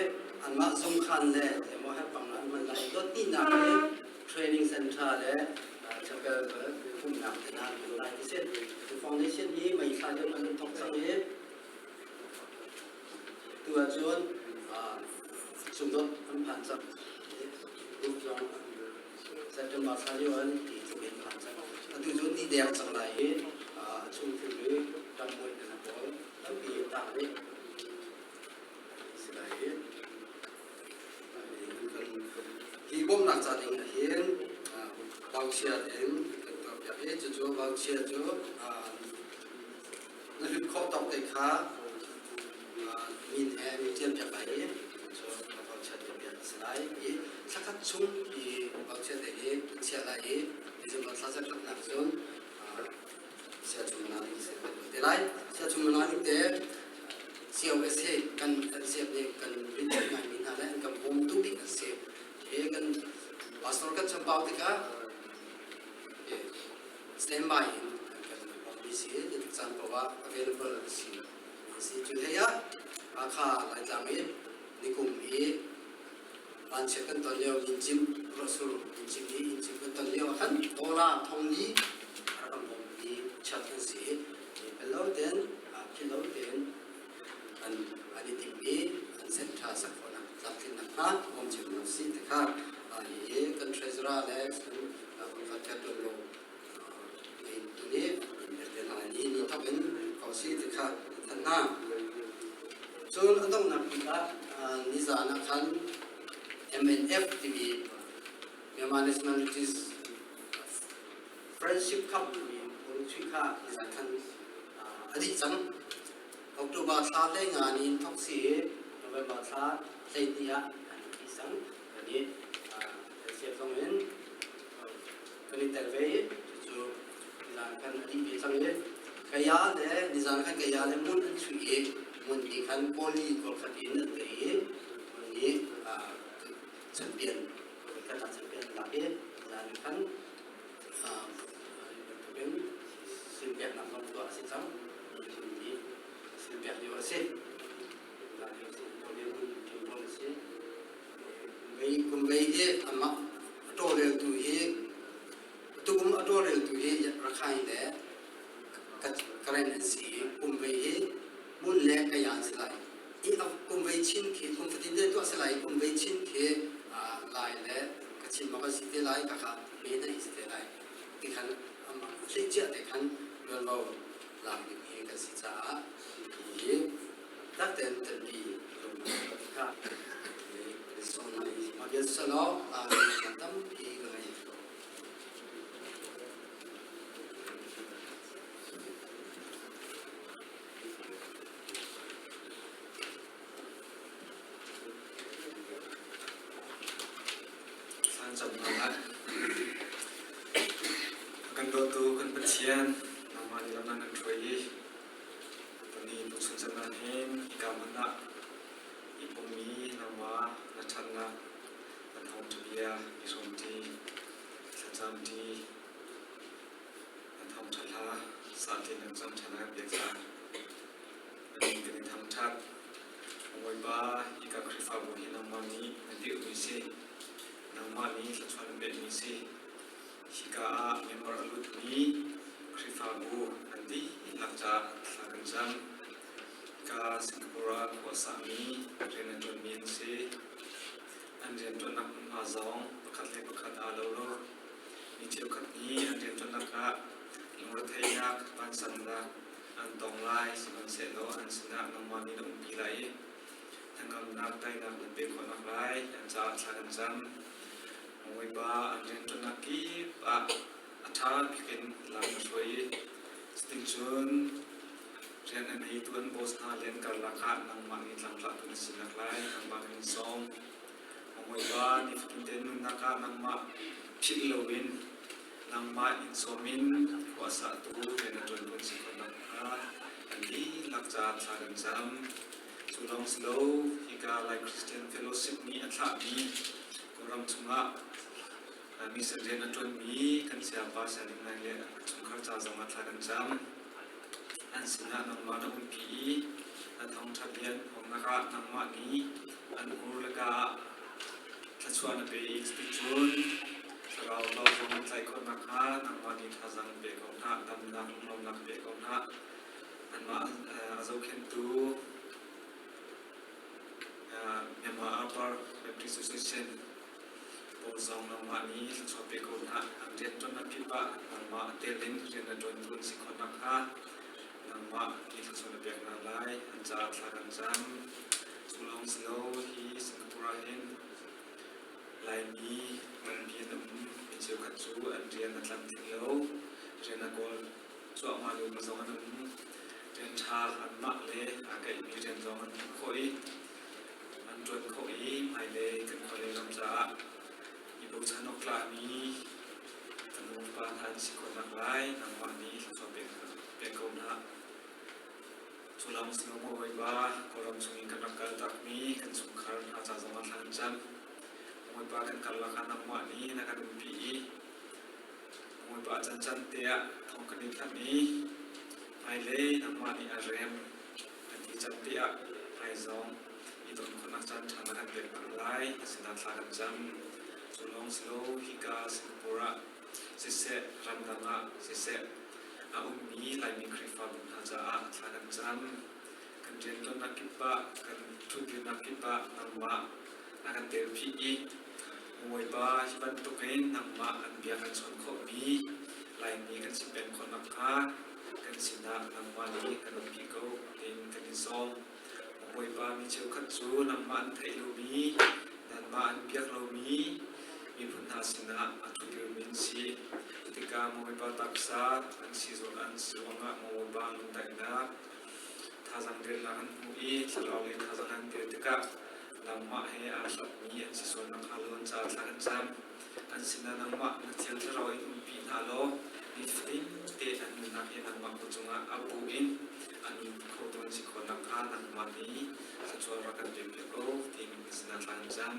[SPEAKER 9] anmah zungkhan le emaw herpang an hman lai. Dot hnihnak hi training center le chapel pumhnak te hna an hman lai ti si. Foundation hi mei thla lio an thok cang i Tu ahcun sungdot an phan cang. Group zong September thla lio an ti tluk in phan cang. Atu cu ni deng cang lai i a chung thilri ṭammuai hna pawl tampi a tang rih. Si lai i hi bawmhnak ca ding ah hin vauchia in kan tuahpiak i cucu vauchia cu na hlut khawh tawk te kha min he min ṭialpiak lai i cu vauchia te piak a si lai i thlakhat chung i vauchia te hi an chiah lai i December thla zakhatnak cun sia chung na ding te lai sia chung na ding te COS hi kan kan siap nih kan rin ngai mi hna le an kan bawmtu bik an si hi kan pastor kan chambau tikah standby in an kan bawmmi si i caan paoh ah available an si si. Cu hlei ah Hakha Laitlang i nikum i vanchiat kan ton lio Incim ruahsur Incim i Incim kan ton lio ah khan dollar thong li a rak kan bawmmi chat an si i pel lo tein philh lo tein an an i timh i an center sak khawhnak tlamtlinnak hnga bawm cio hna usih ti kha hihi kan treasurer le kan kan tuan lo tuni ni ni thok in ko si ti kha than hna. Cun a donghnak bik ah nizan ah khan MNF timi Myanmar Nationalities Friendship Cup timi Pulchui kha nizan khan a dih cang. October thla hlei nga ni in thok si i November thla 12 ah an dih cang. Kan i siap zong in kan i tel ve i cucu nizan khan a dih ve cang i kaya le nizan khan kaya le mun an chuih i mun nih khan poli kawl khat in an tei i mun nih champion khat ah champion lak i nizan khan bantukin silpeknak zong tuah a si cang mun nih silpek lio a si Kum vei hi amah a tawlreltu hi tukum a tawlreltu hi Rakhine le Karen an si i kum vei hi Mun le Kaya an si lai. I kum vei chin khi kum fatin te tuah si lai i kum vei chin khi Lai le Kachin bak an si te lai kaka men an si te lai. Ti khan amah hleicia te khan tuanvo lak ding hi kan si caah hi takten telpi kha salo tampi ka ngei.
[SPEAKER 4] San cam hna lai. Kan dawtu kan Pathian, nangmah nih lam nan kan hruai i tuni tuchun chan ah hin hika hmun ah i pummi nangmah na ṭhatnak na thawngṭha bia i hrawmṭi, thlacamṭi, na thawngṭha hla sahṭi nan cangṭha na kan pek caah na min kan i thangṭhat. Bawipa, hika Khrihfabu hi nangmah nih na dirhmi si, nangmah nih thluachuah na pekmi si. Hika ah member a lutmi Khrihfabu an dihlak caah thla kan cam. Hika Singapore ah khua a sami rian a ṭuanmi an si. An rianṭuannak hmunhma zong pakhat le pakhat aa lo lo. Mi cheukhat nih an rianṭuannak ah lungretheihnak, vansannak an tong lai, sihmanhsehlaw an sinah nangmah nih na umpi lai i. Thangamnak tainak na pek khawh nak lai an caah thla kan cam. Bawipa an rianṭuannak kip ah a ṭha bik in lam na hruai i cuticun rian a ngeitu an boss hna le an karlak ah nangmah nih tlangtlatu na sinak lai nangmah kan in sawm. Bawipa nifatin te nunnak ah nangmah philh loin nangmah in sawm in khua sahtu rian a ṭuantu an si khawh nakhnga kan dihlak caah thla kan cam. Cu lawng si lo, hika Lai Christian Fellowship nih a thlahmi Kawlram chungah mission rian a ṭuanmi kan sayapa Sialing Nai le a chungkhar ca zongah thla kan cam. An sinah nangmah na umpi i na thawngṭha bia an phuangnak ah nangmah nih an hmur le ka ah thluachuah na pe i cuticun thlarau lo zong an tlaih khawh nakhnga nangmah nih thazaang pe ko hna, damnak lunglawmnak pe ko hna. Anmah a zohkhenhtu Myanmar Upper Baptist Association pawl zong nangmah nih thluachuah pe ko hna. An rianṭuannak kip ah nangmah tel in rian na ṭuantu an si khawh nakhnga nangmah nih thluachuah na pek hna lai. An caah thla kan cam. Cu lawng si lo, hi Singapore ah hin Laimi tampi an um. Mi cheukhat cu an rian a tlamtling lo. Rian a kawl cuahmah liomi zong an um. Rian ṭha anmah le aa kaihmi rian zong an hmuh khawh i an ṭuan khawh i hmailei kan khualei ram caah i bochan awk tlakmi kan upa hna an si khawh naklai nangmah nih thluachuah pek ko hna. Cu lawng si lo maw Bawipa, Kawlram chung in kan rak kal takmi kan chungkhar hna ca zong ah thla kan cam. Bawipa kan karlak ah nangmah nih na kan umpi i Bawipa cancan te ah thawng kan in thanh i hmailei nangmah nih a rem kan ti can te ah hmaizong i ton khawhnak caan ṭha na kan pek hna lai. Na sinah thla kan cam. Cu lawng si lo hika Singapore ah siseh ramdang ah siseh a ummi Laimi Khrihfabu hna caah thla kan cam. Kan rianṭuannak kip ah, kan ṭhutdirnak kip ah nangmah na kan telpi i Bawipa hi bantukin nangmah an bia kan chawn khawhmi Laimi kan si peng khawh nakhnga kan sinah nangmah nih kan umpi ko tiin kan in sawm. Bawipa mi cheukhat cu nangmah an theih lomi, nangmah an biak lomi miphun hna sinah a ṭhudirmi an si. Tikah Bawipa taksa an si an si ruangah Bawipa lungdaihnak thazaang dirnak an hmuh i thlarau lei thazaang an dir tikah nangmah he aa hlatmi an si sual nakhnga lo an caah thla kan cam. An sinah nangmah na Thiang Thlarau in umpi hna law nifatin te an nunnak hi nangmah kut cungah a bu in a nun kho tu an si khawh nakhnga nangmah nih thluachuah rak kan pekpiak ko tiin na sinah thla kan cam.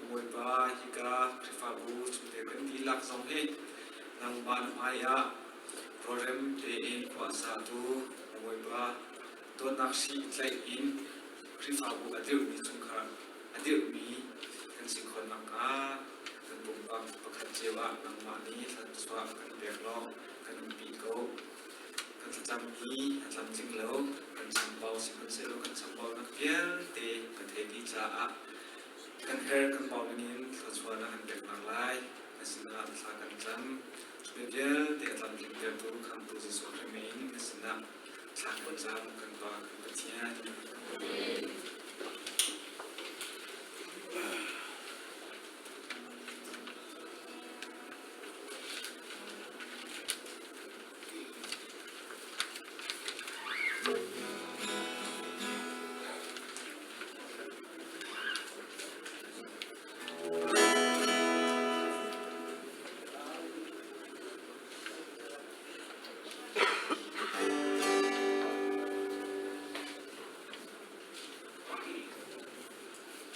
[SPEAKER 4] Bawipa, hika Khrihfabu chungtel kan dihlak zong hi nangmah na hmaiah rawlrem tein khua a satu Bawipa dawtnak hri i tlaih in Khrihfabu a dirhmi chungkhar a dirhmi kan si khawh nakhnga kan pumpak pakhat cio ah nangmah nih thluachuah kan pek law kan umpi ko. Kan thlacammi a tlamtling lo, kan chambau sihmanhsehlaw kan chambaunak vialte ka theih dih caah kan herh kan bau ningin thluachuah na kan pek hna lai. Na sinah thla kan cam. Cu vialte a tlamtlingtertu Khamhtu Jesuh Khrih min na sinah thla kan cam kan Pa kan Pathian.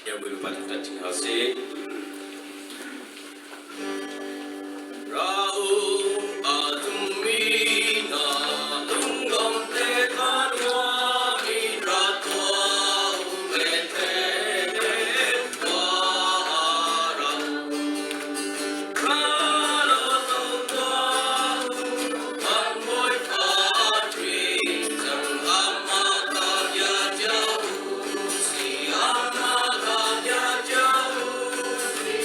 [SPEAKER 10] Yang Bawipa thangṭhat chin hna sih. Ra u a tummi hna lunglawm te kha nuami ra tuah u Bethlehem khua ra. Ra law to tuah u kan Bawipa Khrih cang amah kha bia cio u si amah kha bia cio u si.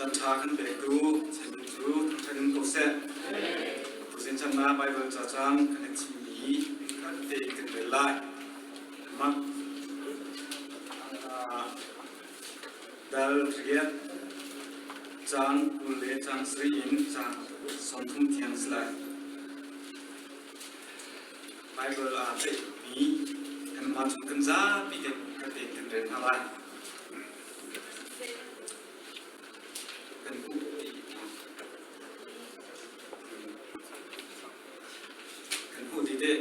[SPEAKER 4] Caan ṭha kan pektu Chairman cu thangṭhat in ko seh. Tuzing chan ah Baibal ca cang kan i thimmi khat tein kan rel lai. Mark dal riat caang 20 le caang sarih in caang 30 tiang si lai. Baibal aa tlaihmi kanmah chung kan zapi te kan tein kan rel hna lai. Kan hmuh ti kan hmuh ti te.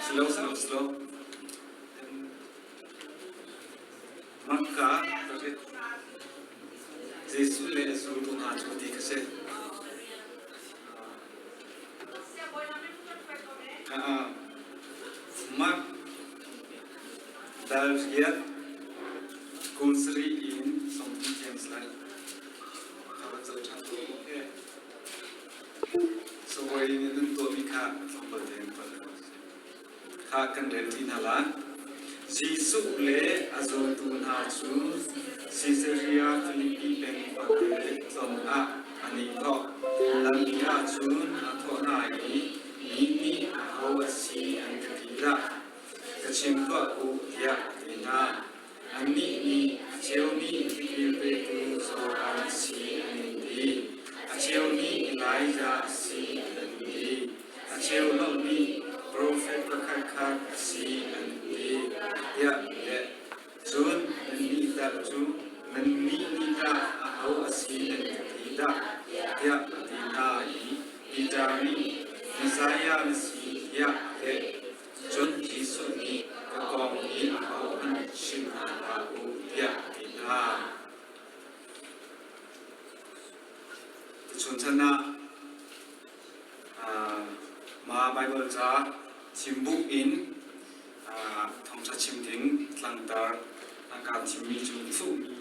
[SPEAKER 4] Slow, slow, slow. Makka Jesuh le a zultu hna cu ti kha si. Mark dal riat kul sarih in 30 tiang si lai. Kha van zoh ṭhan ko. Okay. So voi nih nan tuahmi kha tlawmpal tein tuah ko. Kha kan rel ṭi hna lai. Jesuh le a zultu hna cu Caesarea Philippi peng khuate tlawng ah an i thawk. Lampi ah cun a thawh hna i, Mi nih aho a si an ka ti dah? Ka chim tuah u, tiah a ti hna. Annih nih a cheu nih tipil petu Johan a si an in ti, a cheu nih Elijah a si an in ti, a cheu lo nih profet pakhatkhat a si an in ti, tiah an leh. Cun nannih dah cu nannih nih tah aho a si nan ka ti dah? tiah a ti hna i Peter nih, Messiah na si, tiah a leh. Cun Jesuh nih ka kong hi ahohmanh chim hna hlah u tiah a ti hna. Tuchun chan ah mah Baibal ca thim-buk in thawngṭha chim ding tlangtar a kaan thimmi cu thuhmi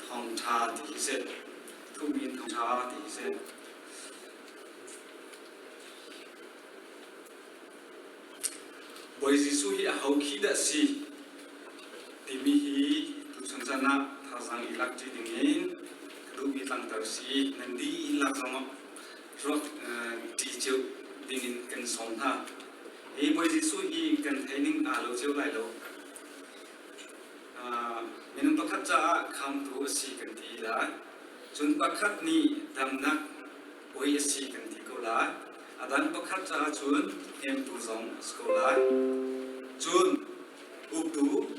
[SPEAKER 4] thawngṭha ti hi si. Thuhmi thawngṭha ti hi si. Bawi Jesuh hi aho khi dah si timi hi tuchun chan ah thazaang i lak ṭi dingin ka duhmi tlangtar si. Nan dihlak zong ruak ṭi cio dingin kan sawm hna. Hi Bawi Jesuh hi kan thei ning aa lo cio lai lo. Minung pakhat caah khamtu a si kan ti lai. Cun pakhat nih damnak Bawi a si kan ti ko lai. A dang pakhat caah cun hnemtu zong a si ko lai. Cun uktu,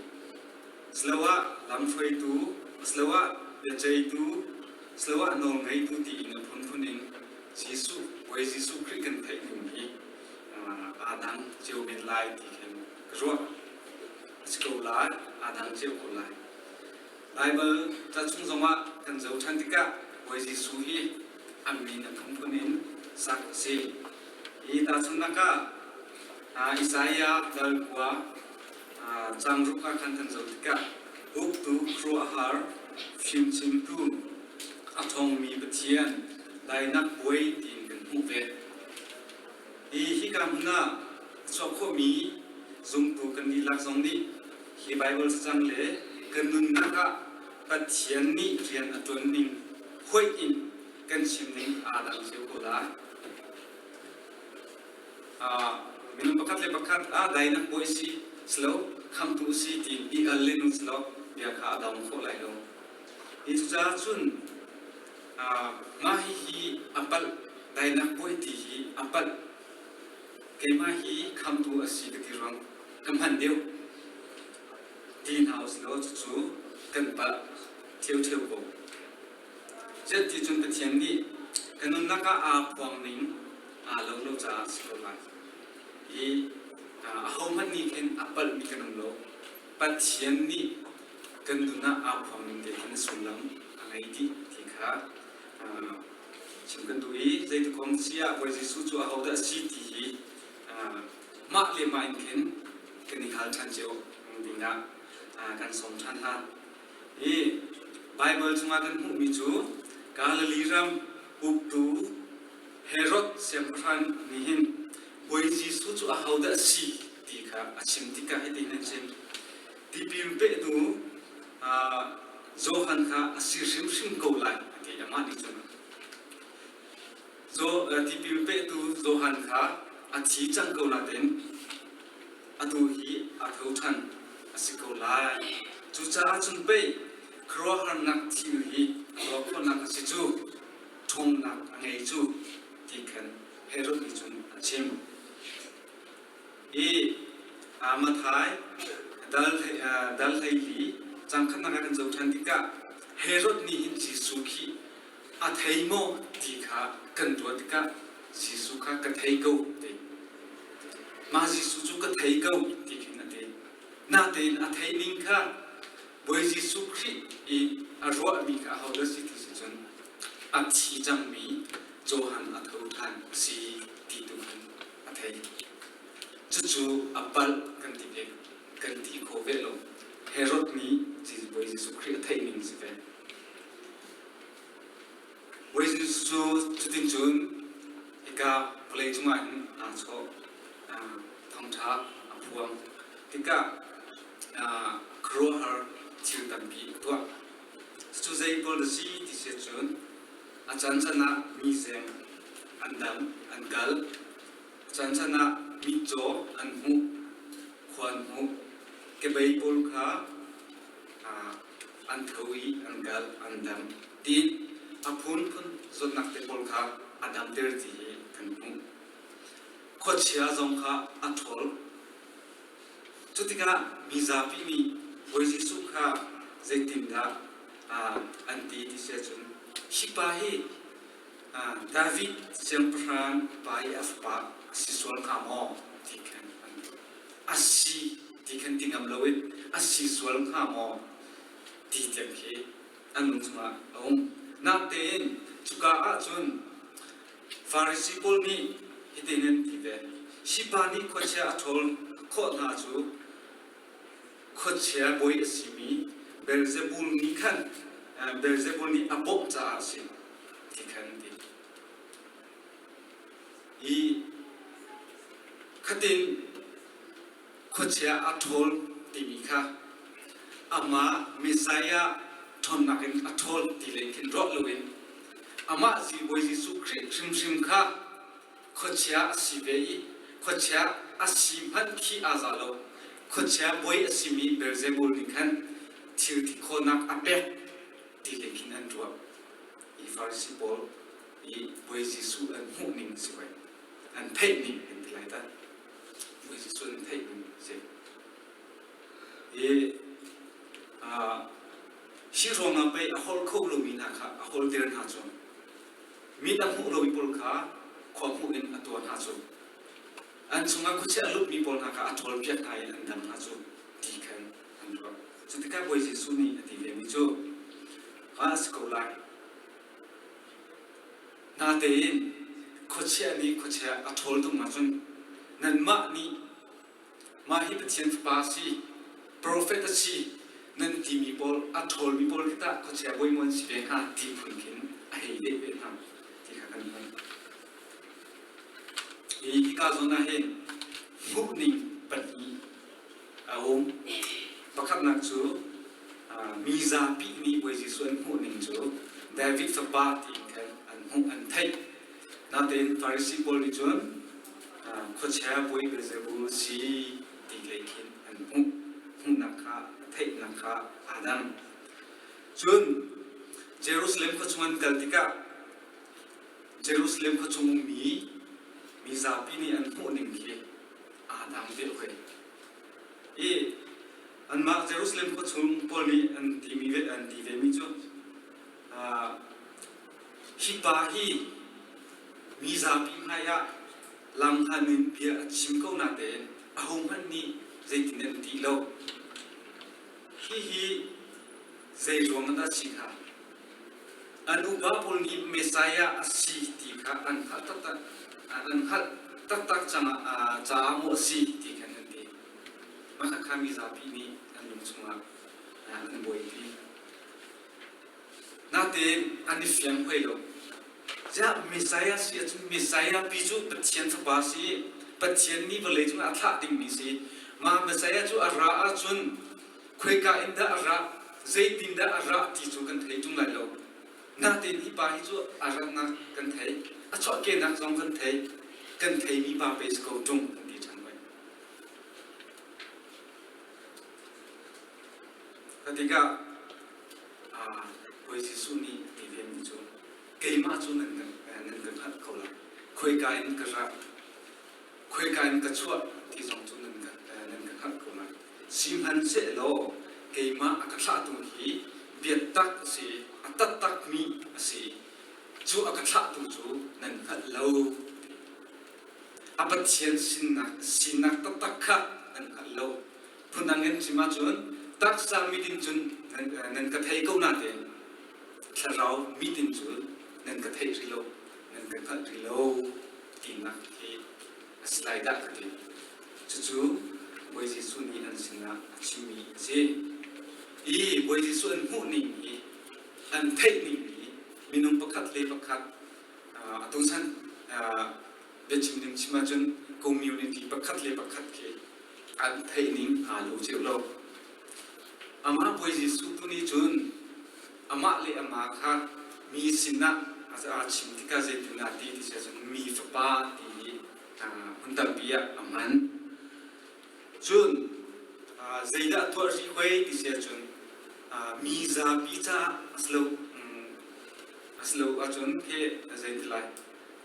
[SPEAKER 4] asiloah lamhruaitu, asiloah biaceitu, asiloah nawlngeitu tiin a phunphun in Jesuh, Bawi Jesuh Khrih kan theih ning hi aa dang cio men lai ti khin ka ruah. A si ko lai, aa dang cio ko lai. Baibal ca chung zongah kan zoh ṭhan tikah Bawi Jesuh hi a min a phunphun in sak a si. Hi tahchunhnak ah Isaiah dal khua caang ruk ah khan kan zoh tikah uktu khuaruahhar fimchimtu a ṭhawngmi Pathian dainak puai tiin kan hmuh ve. Hi hika hmun ah a chuak khawhmi zumtu kan dihlak zong nih hi Baibal cacang le kan nunnak ah Pathian nih rian a ṭuan ning hoih in kan chim ning aa dang cio ko lai. Minung pakhat le pakhat ah dainak bawi si silo khamtu si tiin i al len u silo bia kha a dong khawh lai lo. Hi cucaah cun mah hihi a palh dainak bawi ti hi a palh. Keimah hi khamtu a si ka ti ruang ka hman deuh ti hna usilaw cucu kan palh ṭhiuṭheu ko. Ziah ti cun Pathian nih ka nunnak ah aa phuang ning aa lo lo caah a si ko lai. Hi ahohmanh nih khin a palhmi kan um lo. Pathian nih kan nun ah aa phuang ning te khin a sullam a ngei dih ti kha chim kan duh i zeitik kong si ah Bawi Jesuh cu ahodah a si ti hi mah le mah in khin kan i hal ṭhan cio ding ah kan sawm ṭhan hna. Hi Baibal chungah kan hmuhmi cu. Galilee ram uktu Herod siangpahrang nih hin Bawi Jesuh cu ahodah a si ti kha a chim tikah hitin a chim. Tipil petu Johan kha a si hrimhrim ko lai a ti. Amah nih cun tipil petu Johan kha a thi cang ko nain atu hi a tho ṭhan a si ko lai. Cucaah cun pei khuaruahharnak thil hi tuah khawhnak a si cu, ṭhawnnak a ngei cu ti khan Herod nih cun a chim. I Matthai dal 14 cang khatnak ah kan zoh ṭhan tikah Herod nih hin Jesuh khi a thei maw ti kha kan ruah tikah Jesuh kha ka thei ko ti. Mah Jesuh cu ka thei ko ti khin a ti. Natein a thei ning kha Bawi Jesuh Khrih i a ruahmi kha ahodah si ti si cun a thi cangmi Johan a tho ṭhan a si ti tu khan a thei. Cucu a palh kan ti ve kan ti kho ve lo. Herod nih Bawi Jesuh Khrih a theih ning si ve. Bawi Jesuh cu cutin cun hika vawlei cungah hin aa chawh, thawngṭha a phuang tikah khuaruahhar thil tampi a tuah. Cucu zei pawl a si ti si ahcun a caancaan ah mi zeng an dam, an kal. A caancaan ah mitcaw an hmuh, khua an hmuh. Kebei pawl kha an tho i an kal, an dam. Tiin a phunphun zawtnak te pawl kha a damter ti hi kan hmuh. Khuachia zong kha a ṭhawl. Cu tikah mizapi nih Bawi Jesuh kha zeitindah an ti ti si ahcun hi pa hi David siangpahrang pa i a fapa a si sual hnga maw ti khan an ruah. A si ti khan ti ngam loin a si sual hnga maw ti tiang khi an lung chungah a um. Natein cuka ahcun Farasi pawl nih hitin an ti ve, Hi pa nih khuachia a ṭhawl khawh hna cu khuachia bawi a simi Beelzebul nih khan Beelzebul nih a bawmh caah a si ti khan an ti. Hi khatin khuachia a ṭhawl timi kha amah Messiah ṭhawnnak in a ṭhawl ti lei khin ruah loin amah Bawi Jesuh Khrih hrimhrim kha khuachia a si ve i khuachia a si hmanh khi aa za lo. Khuachia bawi a simi Beelzebul nih khan thil ti khawhnak a pek ti lei khin an ruah. Hi Farasi pawl i Bawi Jesuh an hmuh ning si hoi. An theih ning an ti lai dah. Bawi Jesuh an theih ning si. Hi hi ruangah pei a holh kho lomi hna kha a holter hna cu. Mit a hmuh lomi pawl kha khua hmuh in a tuah hna cu. An chungah khuachia a lutmi pawl hna kha a ṭhawlpiak hna i an dam hna cu ti khan an ruah. Cu tikah Bawi Jesuh nih a ti vemi cu, "Va a si ko lai. Natein khuachia nih khuachia a ṭhawl tung ahcun nanmah nih mah hi Pathian Fapa a si, profet a si nan timi pawl a ṭhawlmi pawl khi tah khuachia bawi maw an si ve hnga ti phun khin a hei leh ve hna ti kha kan hmuh. Hi hika zawn ah hin hmuhning pahnih a um. Pakhatnak cu mi zapi nih Bawi Jesuh an hmuhning cu David fapa tiin khan an hmuh an theih. Natein Farasi pawl nih cun khuachia bawi Beelzebul si ti lei khin an hmuh. Hmuhnak kha theihnak kha aa dang. Cun Jerusalem khua chung an kal tikah Jerusalem khua chung ummi mizapi nih an hmuhning khi aa dang deuh hoi. I anmah Jerusalem khua chung pawl nih an timi ve an ti vemi cu hi pa hi mizapi hmaiah lamhlan in bia a chim ko natein ahohmanh nih zeitin an ti lo. Hihi zei ruang dah si kha? An upa pawl nih Messiah a si ti kha an hngalh taktak an hngalh taktak cangah caah maw a si ti khan an ti. Mah kha mizapi nih an lung chungah an buaipi. Natein an i fiang hoi lo. Ziah Messiah si ahcun Messiah pi cu Pathian fapa si i Pathian nih vawlei cungah a thlah dingmi si. Mah Messiah cu a ra ahcun khoika in dah a ra, zeitin dah a ra ti cu kan thei ṭung lai lo. Natein hi pa hi cu a ratnak kan thei, a chuahkehnak zong kan thei, kan theimi pa pei si ko ṭung kan ti ṭhan hoi. Ka tikah Bawi Jesuh nih a ti vemi cu keimah cu nan kan nan ka hngalh ko lai. Khoika in ka ra, khoika in ka chuah ti zong cu nan ka nan ka hngalh ko lai. Sihmanhsehlaw keimah a ka thlahtu hi biatak a si, a taktakmi a si. Cu a ka thlahtu cu nan hngalh lo. A Pathian sinak sinak taktak kha nan hngalh lo. Phundang in chim ahcun taksa mit in cun nan ka thei ko nain thlarau mit in cun nan ka theih rih lo, nan ka hngalh rih lo tinak hi a si lai dah ka ti. Cucu Bawi Jesuh nih an sinah a chimmi a si. Hi Bawi Jesuh an hmuh ning hi, an theih ning hi minung pakhat le pakhat atu chan biachim ning chim ahcun community pakhat le pakhat khi an theih ning aa lo cio lo. Amah Bawi Jesuh tu nih cun amah le amah kha mi sinah a chim tikah zeitin dah ti ti si ahcun mi fapa ti hi hmun tampi ah a hman. Cun zeidah tuah rih hoi ti si ahcun mi zapi caah a si lo a si lo ahcun he zei ti lai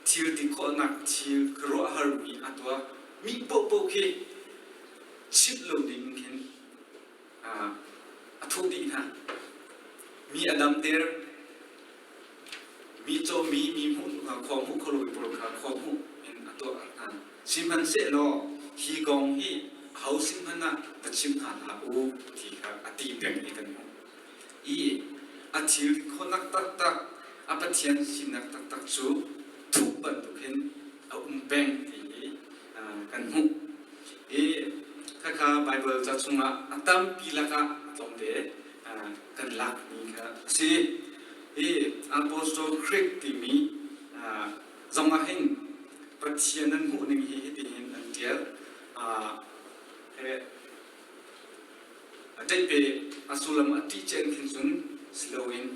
[SPEAKER 4] thil ti khawhnak thil khuaruahharmi a tuah mi paohpaoh khi chimh lo ding khin a thuh dih hna. Mi a damter, mi cawmmi mi hmuh khua hmuh kho lomi pawl kha khua hmuh in a tuah hna. Sihmanhsehlaw hi kong hi aho sin hmanh ah va chim hna hlah u ti kha a ti peng i kan hmuh. I a thil khawhnak taktak, a Pathian sinak taktak cu thup bantuk hin a um peng ti hi kan hmuh. Hi khakha Baibal ca chungah a tampi lakah a tlawmte kan lakmi kha a si. Hi Apostle Creed timi zong ah hin Pathian an hmuh ning hi hitihin an ṭial. A ṭaihpe a sullam a ṭih cen khin cun si loin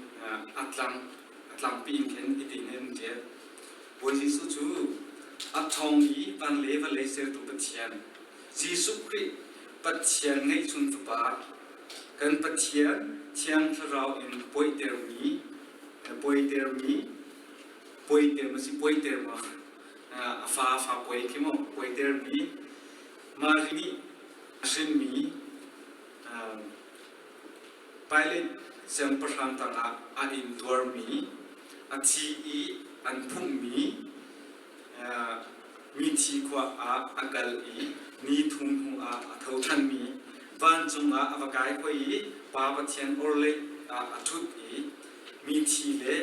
[SPEAKER 4] a tlang a tlangpi in khin hitihin an ṭial. Bawi Jesuh cu a ṭhawng i van le vawlei sertu Pathian, Jesuh Khrih Pathian ngeihchun Fapa, kan Pathian Thiang Thlarau in puaitermi, puaitermi, puaiter ma si puaiter ma a fa fa puai khi maw puaitermi Mari nih a hrinmi Pilate siangpahrang tangah a intuarmi, a thi i an phummi mithi khua ah a kal i ni thum hnuah a tho ṭhanmi, vancung ah a va kai hoi i Pa Pathian orhlei ah a ṭhut i mithi le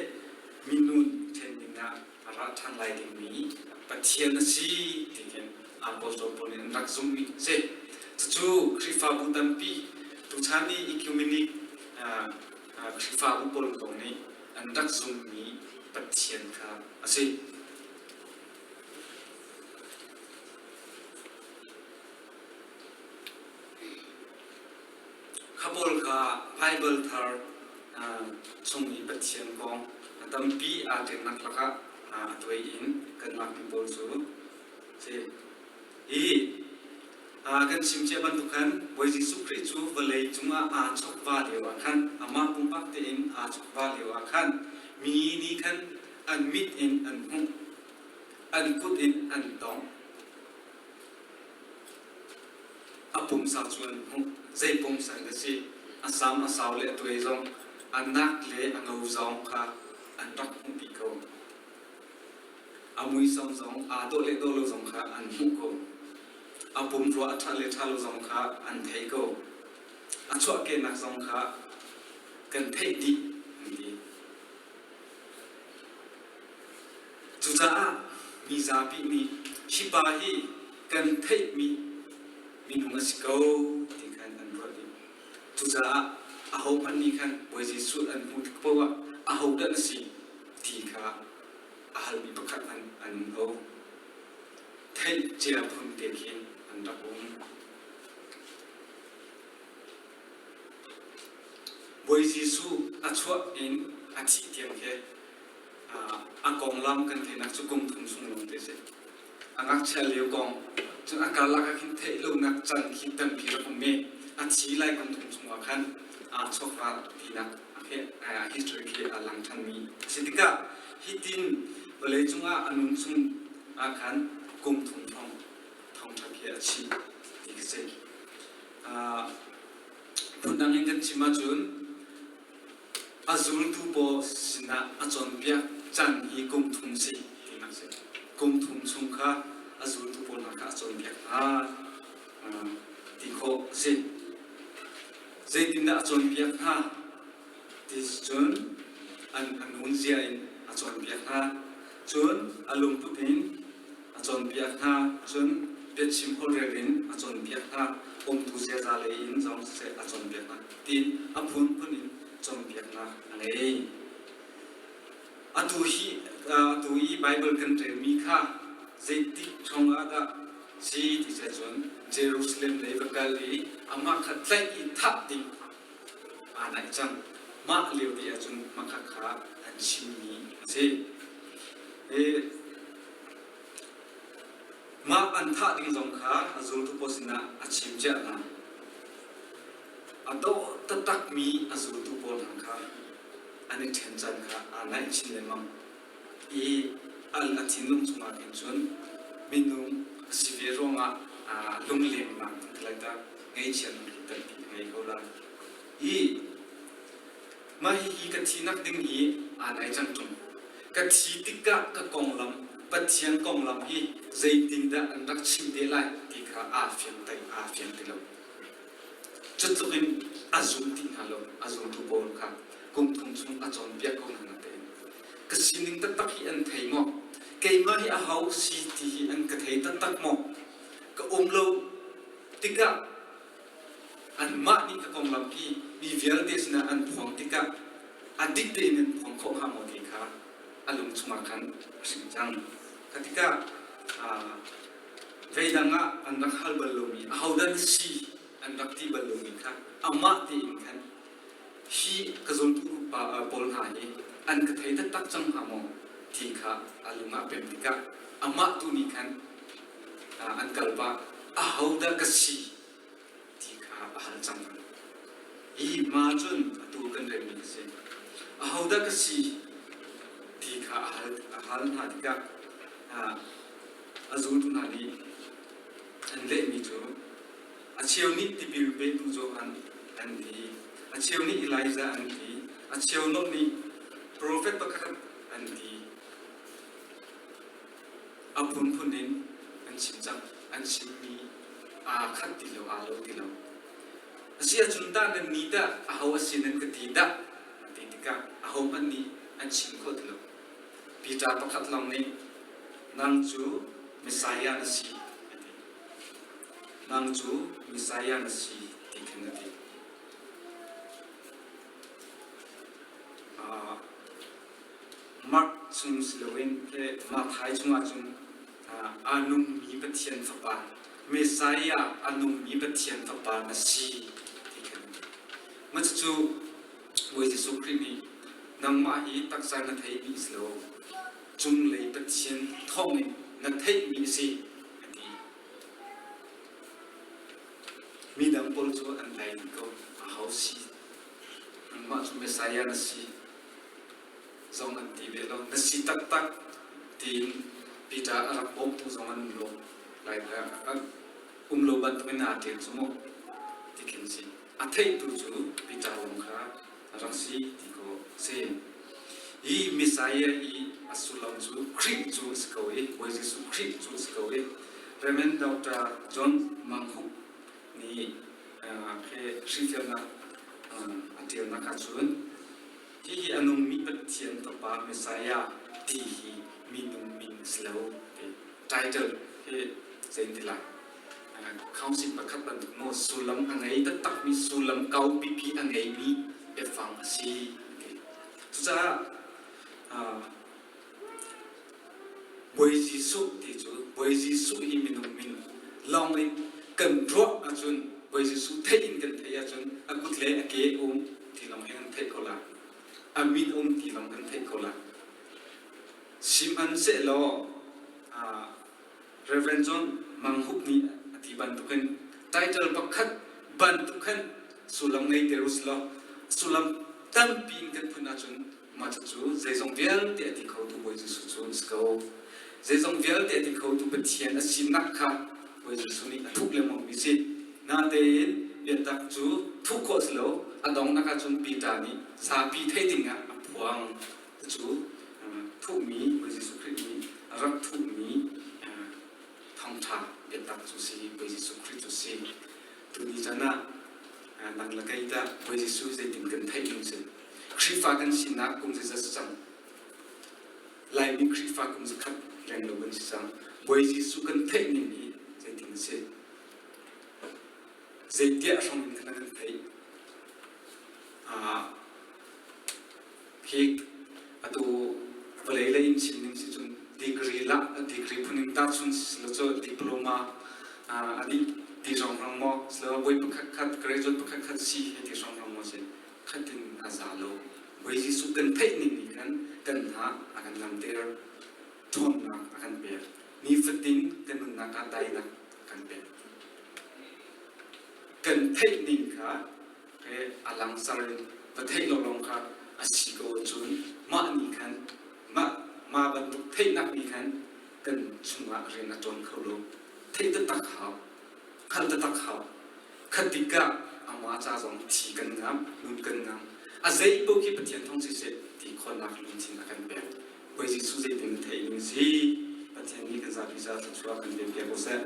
[SPEAKER 4] minun ṭhen dingah a ra ṭhan lai dingmi Pathian a si ti khin Apostol pawl nih an rak zumhmi a si. Cucu Khrihfabu tampi tuchan i ecumenic Khrihfabu pawl zong nih an rak zumhmi Pathian kha a si. Kha pawl kha Baibal thar chung i Pathian kong a tampi aa ṭennak lakah a tuai in kan lakmi pawl cu si. Hi kan chim cia bantuk khan Bawi Jesuh Khrih cu vawlei cungah aa chokva lio ah khan amah pumpak tein aa chokva lio ah khan mi nih khan an mit in an hmuh, an kut in an tawngh. A pumsa cu an hmuh. Zei pumsa in dah si? A sam a sau le a tuai zong, a nak le a ngo zong kha an rak hmuh dih ko. A muisam zong aa dawh le dawh lo zong kha an hmuh ko. A pumrua a ṭhat le ṭha lo zong kha an thei ko. A chuahkehnak zong kha kan theih dih an ti. Cucaah mi zapi nih hi pa hi kan theihmi minung a si ko ti khan an ruah dih. Cucaah ahohmanh nih khan Bawi Jesuh an hmuh tik paoh ah Ahodah na si ti kha a halmi pakhat hmanh an um lo. Theih cia phun te khin an rak um. Bawi Jesuh a chuah in a thih tiang khi a konglam kan theihnak cu kum thum chung lawng te a si. A ngakchia lio kong cun a karlak ah khin theih lonak can khi tampi rak um i a thi lai kum thum chungah khan aa chawk ra tinak history khi a lang ṭhanmi a si tikah hitin vawleicung ah a nun chung ah khan kum thum thong thawngṭha khi a chim ti khi si. Phundang in kan chim ahcun a zultu pawl sinah a cawnpiak can hi kum thum si tinak si. Kum thum chung kha a zultu pawl hna kha a cawnpiak hna ti khawh a si. Zeitindah a cawnpiak hna ti cun an a nunzia in a cawnpiak hna. Cun a lungput in a cawnpiak hna. Cun biachim holhrel in a cawnpiak hna. Umtu ziaza lei in zong siseh a cawnpiak hna. Tiin a phunphun in cawnpiaknak a ngei. Atu hi atu i Baibal kan relmi kha zeitik hrawng ah dah si ti cun Jerusalem lei va kal i amah kha tlaih i thah ding aa naih cang. Mah lio te ahcun mahkha kha an chimmi a si. Mah an thah ding zong kha a zultu pawl sinah a chim cia hna. A dawh taktakmi a zultu pawl hna kha an i ṭhen caan kha aa naih chin lengmang i a thinlung chungah khin cun minung a si ve ruangah lunglengnak kan ti lai ta ngaihchiatnak hi tampi a ngei ko lai. Hi mah hihi ka thinak ding hi aa nai cang ṭung. Ka thi tikah ka konglam Pathian konglam hi zeitindah an rak chim te lai ti kha aa fiang tai aa fiang ti lo. Cutluk in a zum ti hna lo, a zumtu pawl kha kum thum chung a cawnpiak ko hna natein ka sining taktak hi an thei maw? Keimah hi aho si ti hi an ka thei taktak maw? Ka um lo tikah anmah nih ka konglam hi mi vialte sinah an phuang tikah a dik tein an phuang khawh hnga maw ti kha a lung chungah khan a hring cang. Kha tikah Veidang ah an rak hal bal lomi ahodah na si an rak ti bal lomi kha amah tein khan hi ka zultu pa pawl hna hi an ka thei taktak cang hnga maw ti kha a lung ah pem tikah amah tu nih khan an kal pah ahodah ka si ti kha a hal cang hna. Hi ma cun atu kan relmi a si. Ahodah ka si ti kha a hal, a hal hna tikah a zultu hna nih an lehmi cu a cheu nih tipil petu Johan an ti, a cheu nih Elijah an ti, a cheu nih profet pakhat an ti. A phunphun in an chim cang. An chimmi aa khat ti lo, aa lo ti lo. A si ahcun tah nan nih tah aho a si nan ka ti dah an ti tikah ahohmanh nih an chim kho ti lo. Peter pakhat lawng nih nang cu Messiah na si a ti. Nang cu Messiah na si ti khin a ti. Mark chung si loin Matthai chungah cun a nungmi Pathian Fapa, Messiah a nungmi Pathian Fapa na si ti khan mah cucu Bawi Jesuh Khrih nih nangmah hi taksa na theihmi si lo cunglei Pathian thawngin na theihmi a si a ti. Midang pawl cu an dai dih ko aho si nangmah cu Messiah na si zong an ti ve lo. Na si taktak tiin Peter a rak bawmtu zong an um lo. Lai um lo bantukin aa ṭial cu mu ti khin si. A theihtu cu Peter lawng kha a rak si ti ko si. Hi Messiah i a sullam cu Khrih cu a si ko i Bawi Jesuh Khrih cu a si ko i Reverend Dr. John Manghup nih hrilhfiahnak a ṭialnak ahcun hihi a nungmi Pathian Fapa Messiah ti hi minung min a si lo ti title hi zei ti lai council pakhat bantuk maw sullam a ngei taktakmi sullam kau pipi a ngeimi biafang a si ti. Cucaah Bawi Jesuh ti cu Bawi Jesuh hi minung min lawng in kan ruah ahcun Bawi Jesuh theih in kan theih ahcun a kut le a ke um ti lawng hi kan theih ko lai. A min um ti lawng kan theih ko lai. Sihmanhsehlaw Reverend John Mang Hup nih a ti bantukin title pakhat bantuk khan sullam ngei te us law sullam tampi in kan phun ahcun mah cucu zeizong vialte a ti khotu Bawi Jesuh cu a si ko. Zeizong vialte a ti khotu Pathian a sinak kha Bawi Jesuh nih a thup lengmang mi si. Natein biatak cu thuh khawh si lo, a donghnak ahcun Peter nih zapi theih ding ah a phuang. Cucu thuhmi Bawi Jesuh Khrih nih a rak thuhmi thawngṭha biatak cu si, Bawi Jesuh Khrih cu si. Tuni chan ah nang le kei tah Bawi Jesuh zeitin kan theih ning si? Khrihfa kan sinak kum zeizat si cang? Laimi Khrihfa kum zakhat reng lo kan si cang. Bawi Jesuh kan theih ning hi zeitin a si? Zeitiah hram in khan kan theih? Hi atu vawlei lei in chim ning si cun degree la degree phun in tahchun si lo cu diploma a dih ti hrawnghrang maw silo voi pakhat khat graduate pakhat khat si he ti hrawnghrang maw si khatin a za lo. Bawi Jesuh kan theih ning nih khan kan hna a kan lamter, ṭhawnnak a kan pek. Nifatin kan nunnak ah dainak a kan pek. Kan theih ning kha he a langsar in va theih lo lawng kha a si ko ahcun mah nih khan mah mah bantuk theihnak nih khan kan chungah rian a ṭuan kho lo. Theih taktak hau, hngalh taktak hau. Khat tikah amah ca zong thi kan ngamh, nun kan ngamh. A zei paoh khi Pathian thawng siseh ti khawhnak lungthin a kan pek. Bawi Jesuh zeitin na theih ning si? Pathian nih kan zapi ca thluachuah kan pek piak ko seh.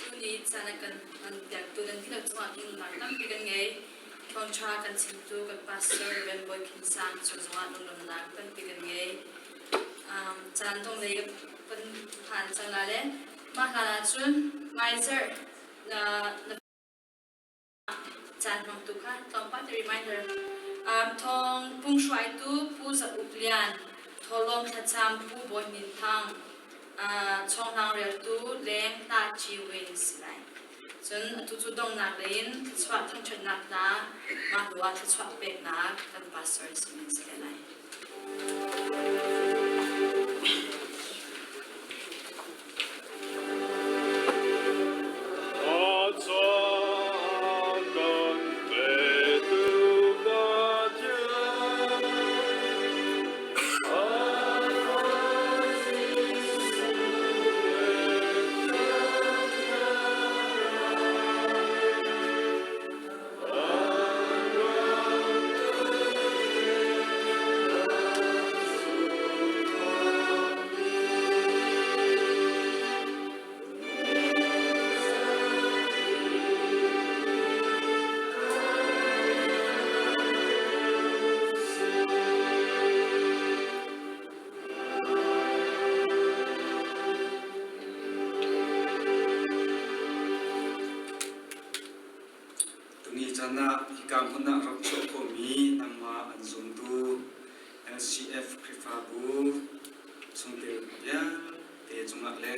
[SPEAKER 3] Tuni caan a kan hmanpiaktu nan dihlak cungah lungnak tampi kan ngei. Thawngṭha kan chimtu kan pastor Rev. Bawi Khin Sang cung zongah lunglawmhnak tampi kan ngei. Caan donglei kan phan cang la le mah hlan ahcun ngaizarh na na Caan hmangtu kha tlawmpal te reminder. Thawng pung hruaitu Pu Za Uk Lian, Thawlawm thlacam Pu Bawi Hnin Thang, Chawnghlang reltu Leng Hla Ci Win si lai. Cun atu cu donghnak lei in thluachuah thangṭhatnak hna mah hnu ah thluachuah peknak kan pastor sin in si te lai.
[SPEAKER 4] Tuni caan ah hika hmun ah rak chuah khawhmi nangmah an zumtu LCF Khrihfabu chungtel vialte cungah le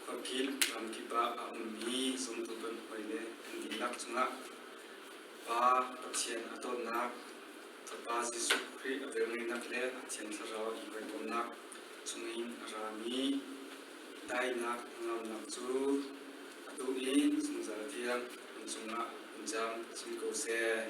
[SPEAKER 4] khuakip ramkip ah a ummi zumtu kan hawile an dihlak cungah Pa Pathian a dawtnak, Fapa Jesuh Khrih a velngeihnak le a Thiang Thlarau i hawikomhnak chungin a rami Daihnak ngamnak cu atu in zungzal tiang nan cungah in cam chin ko seh.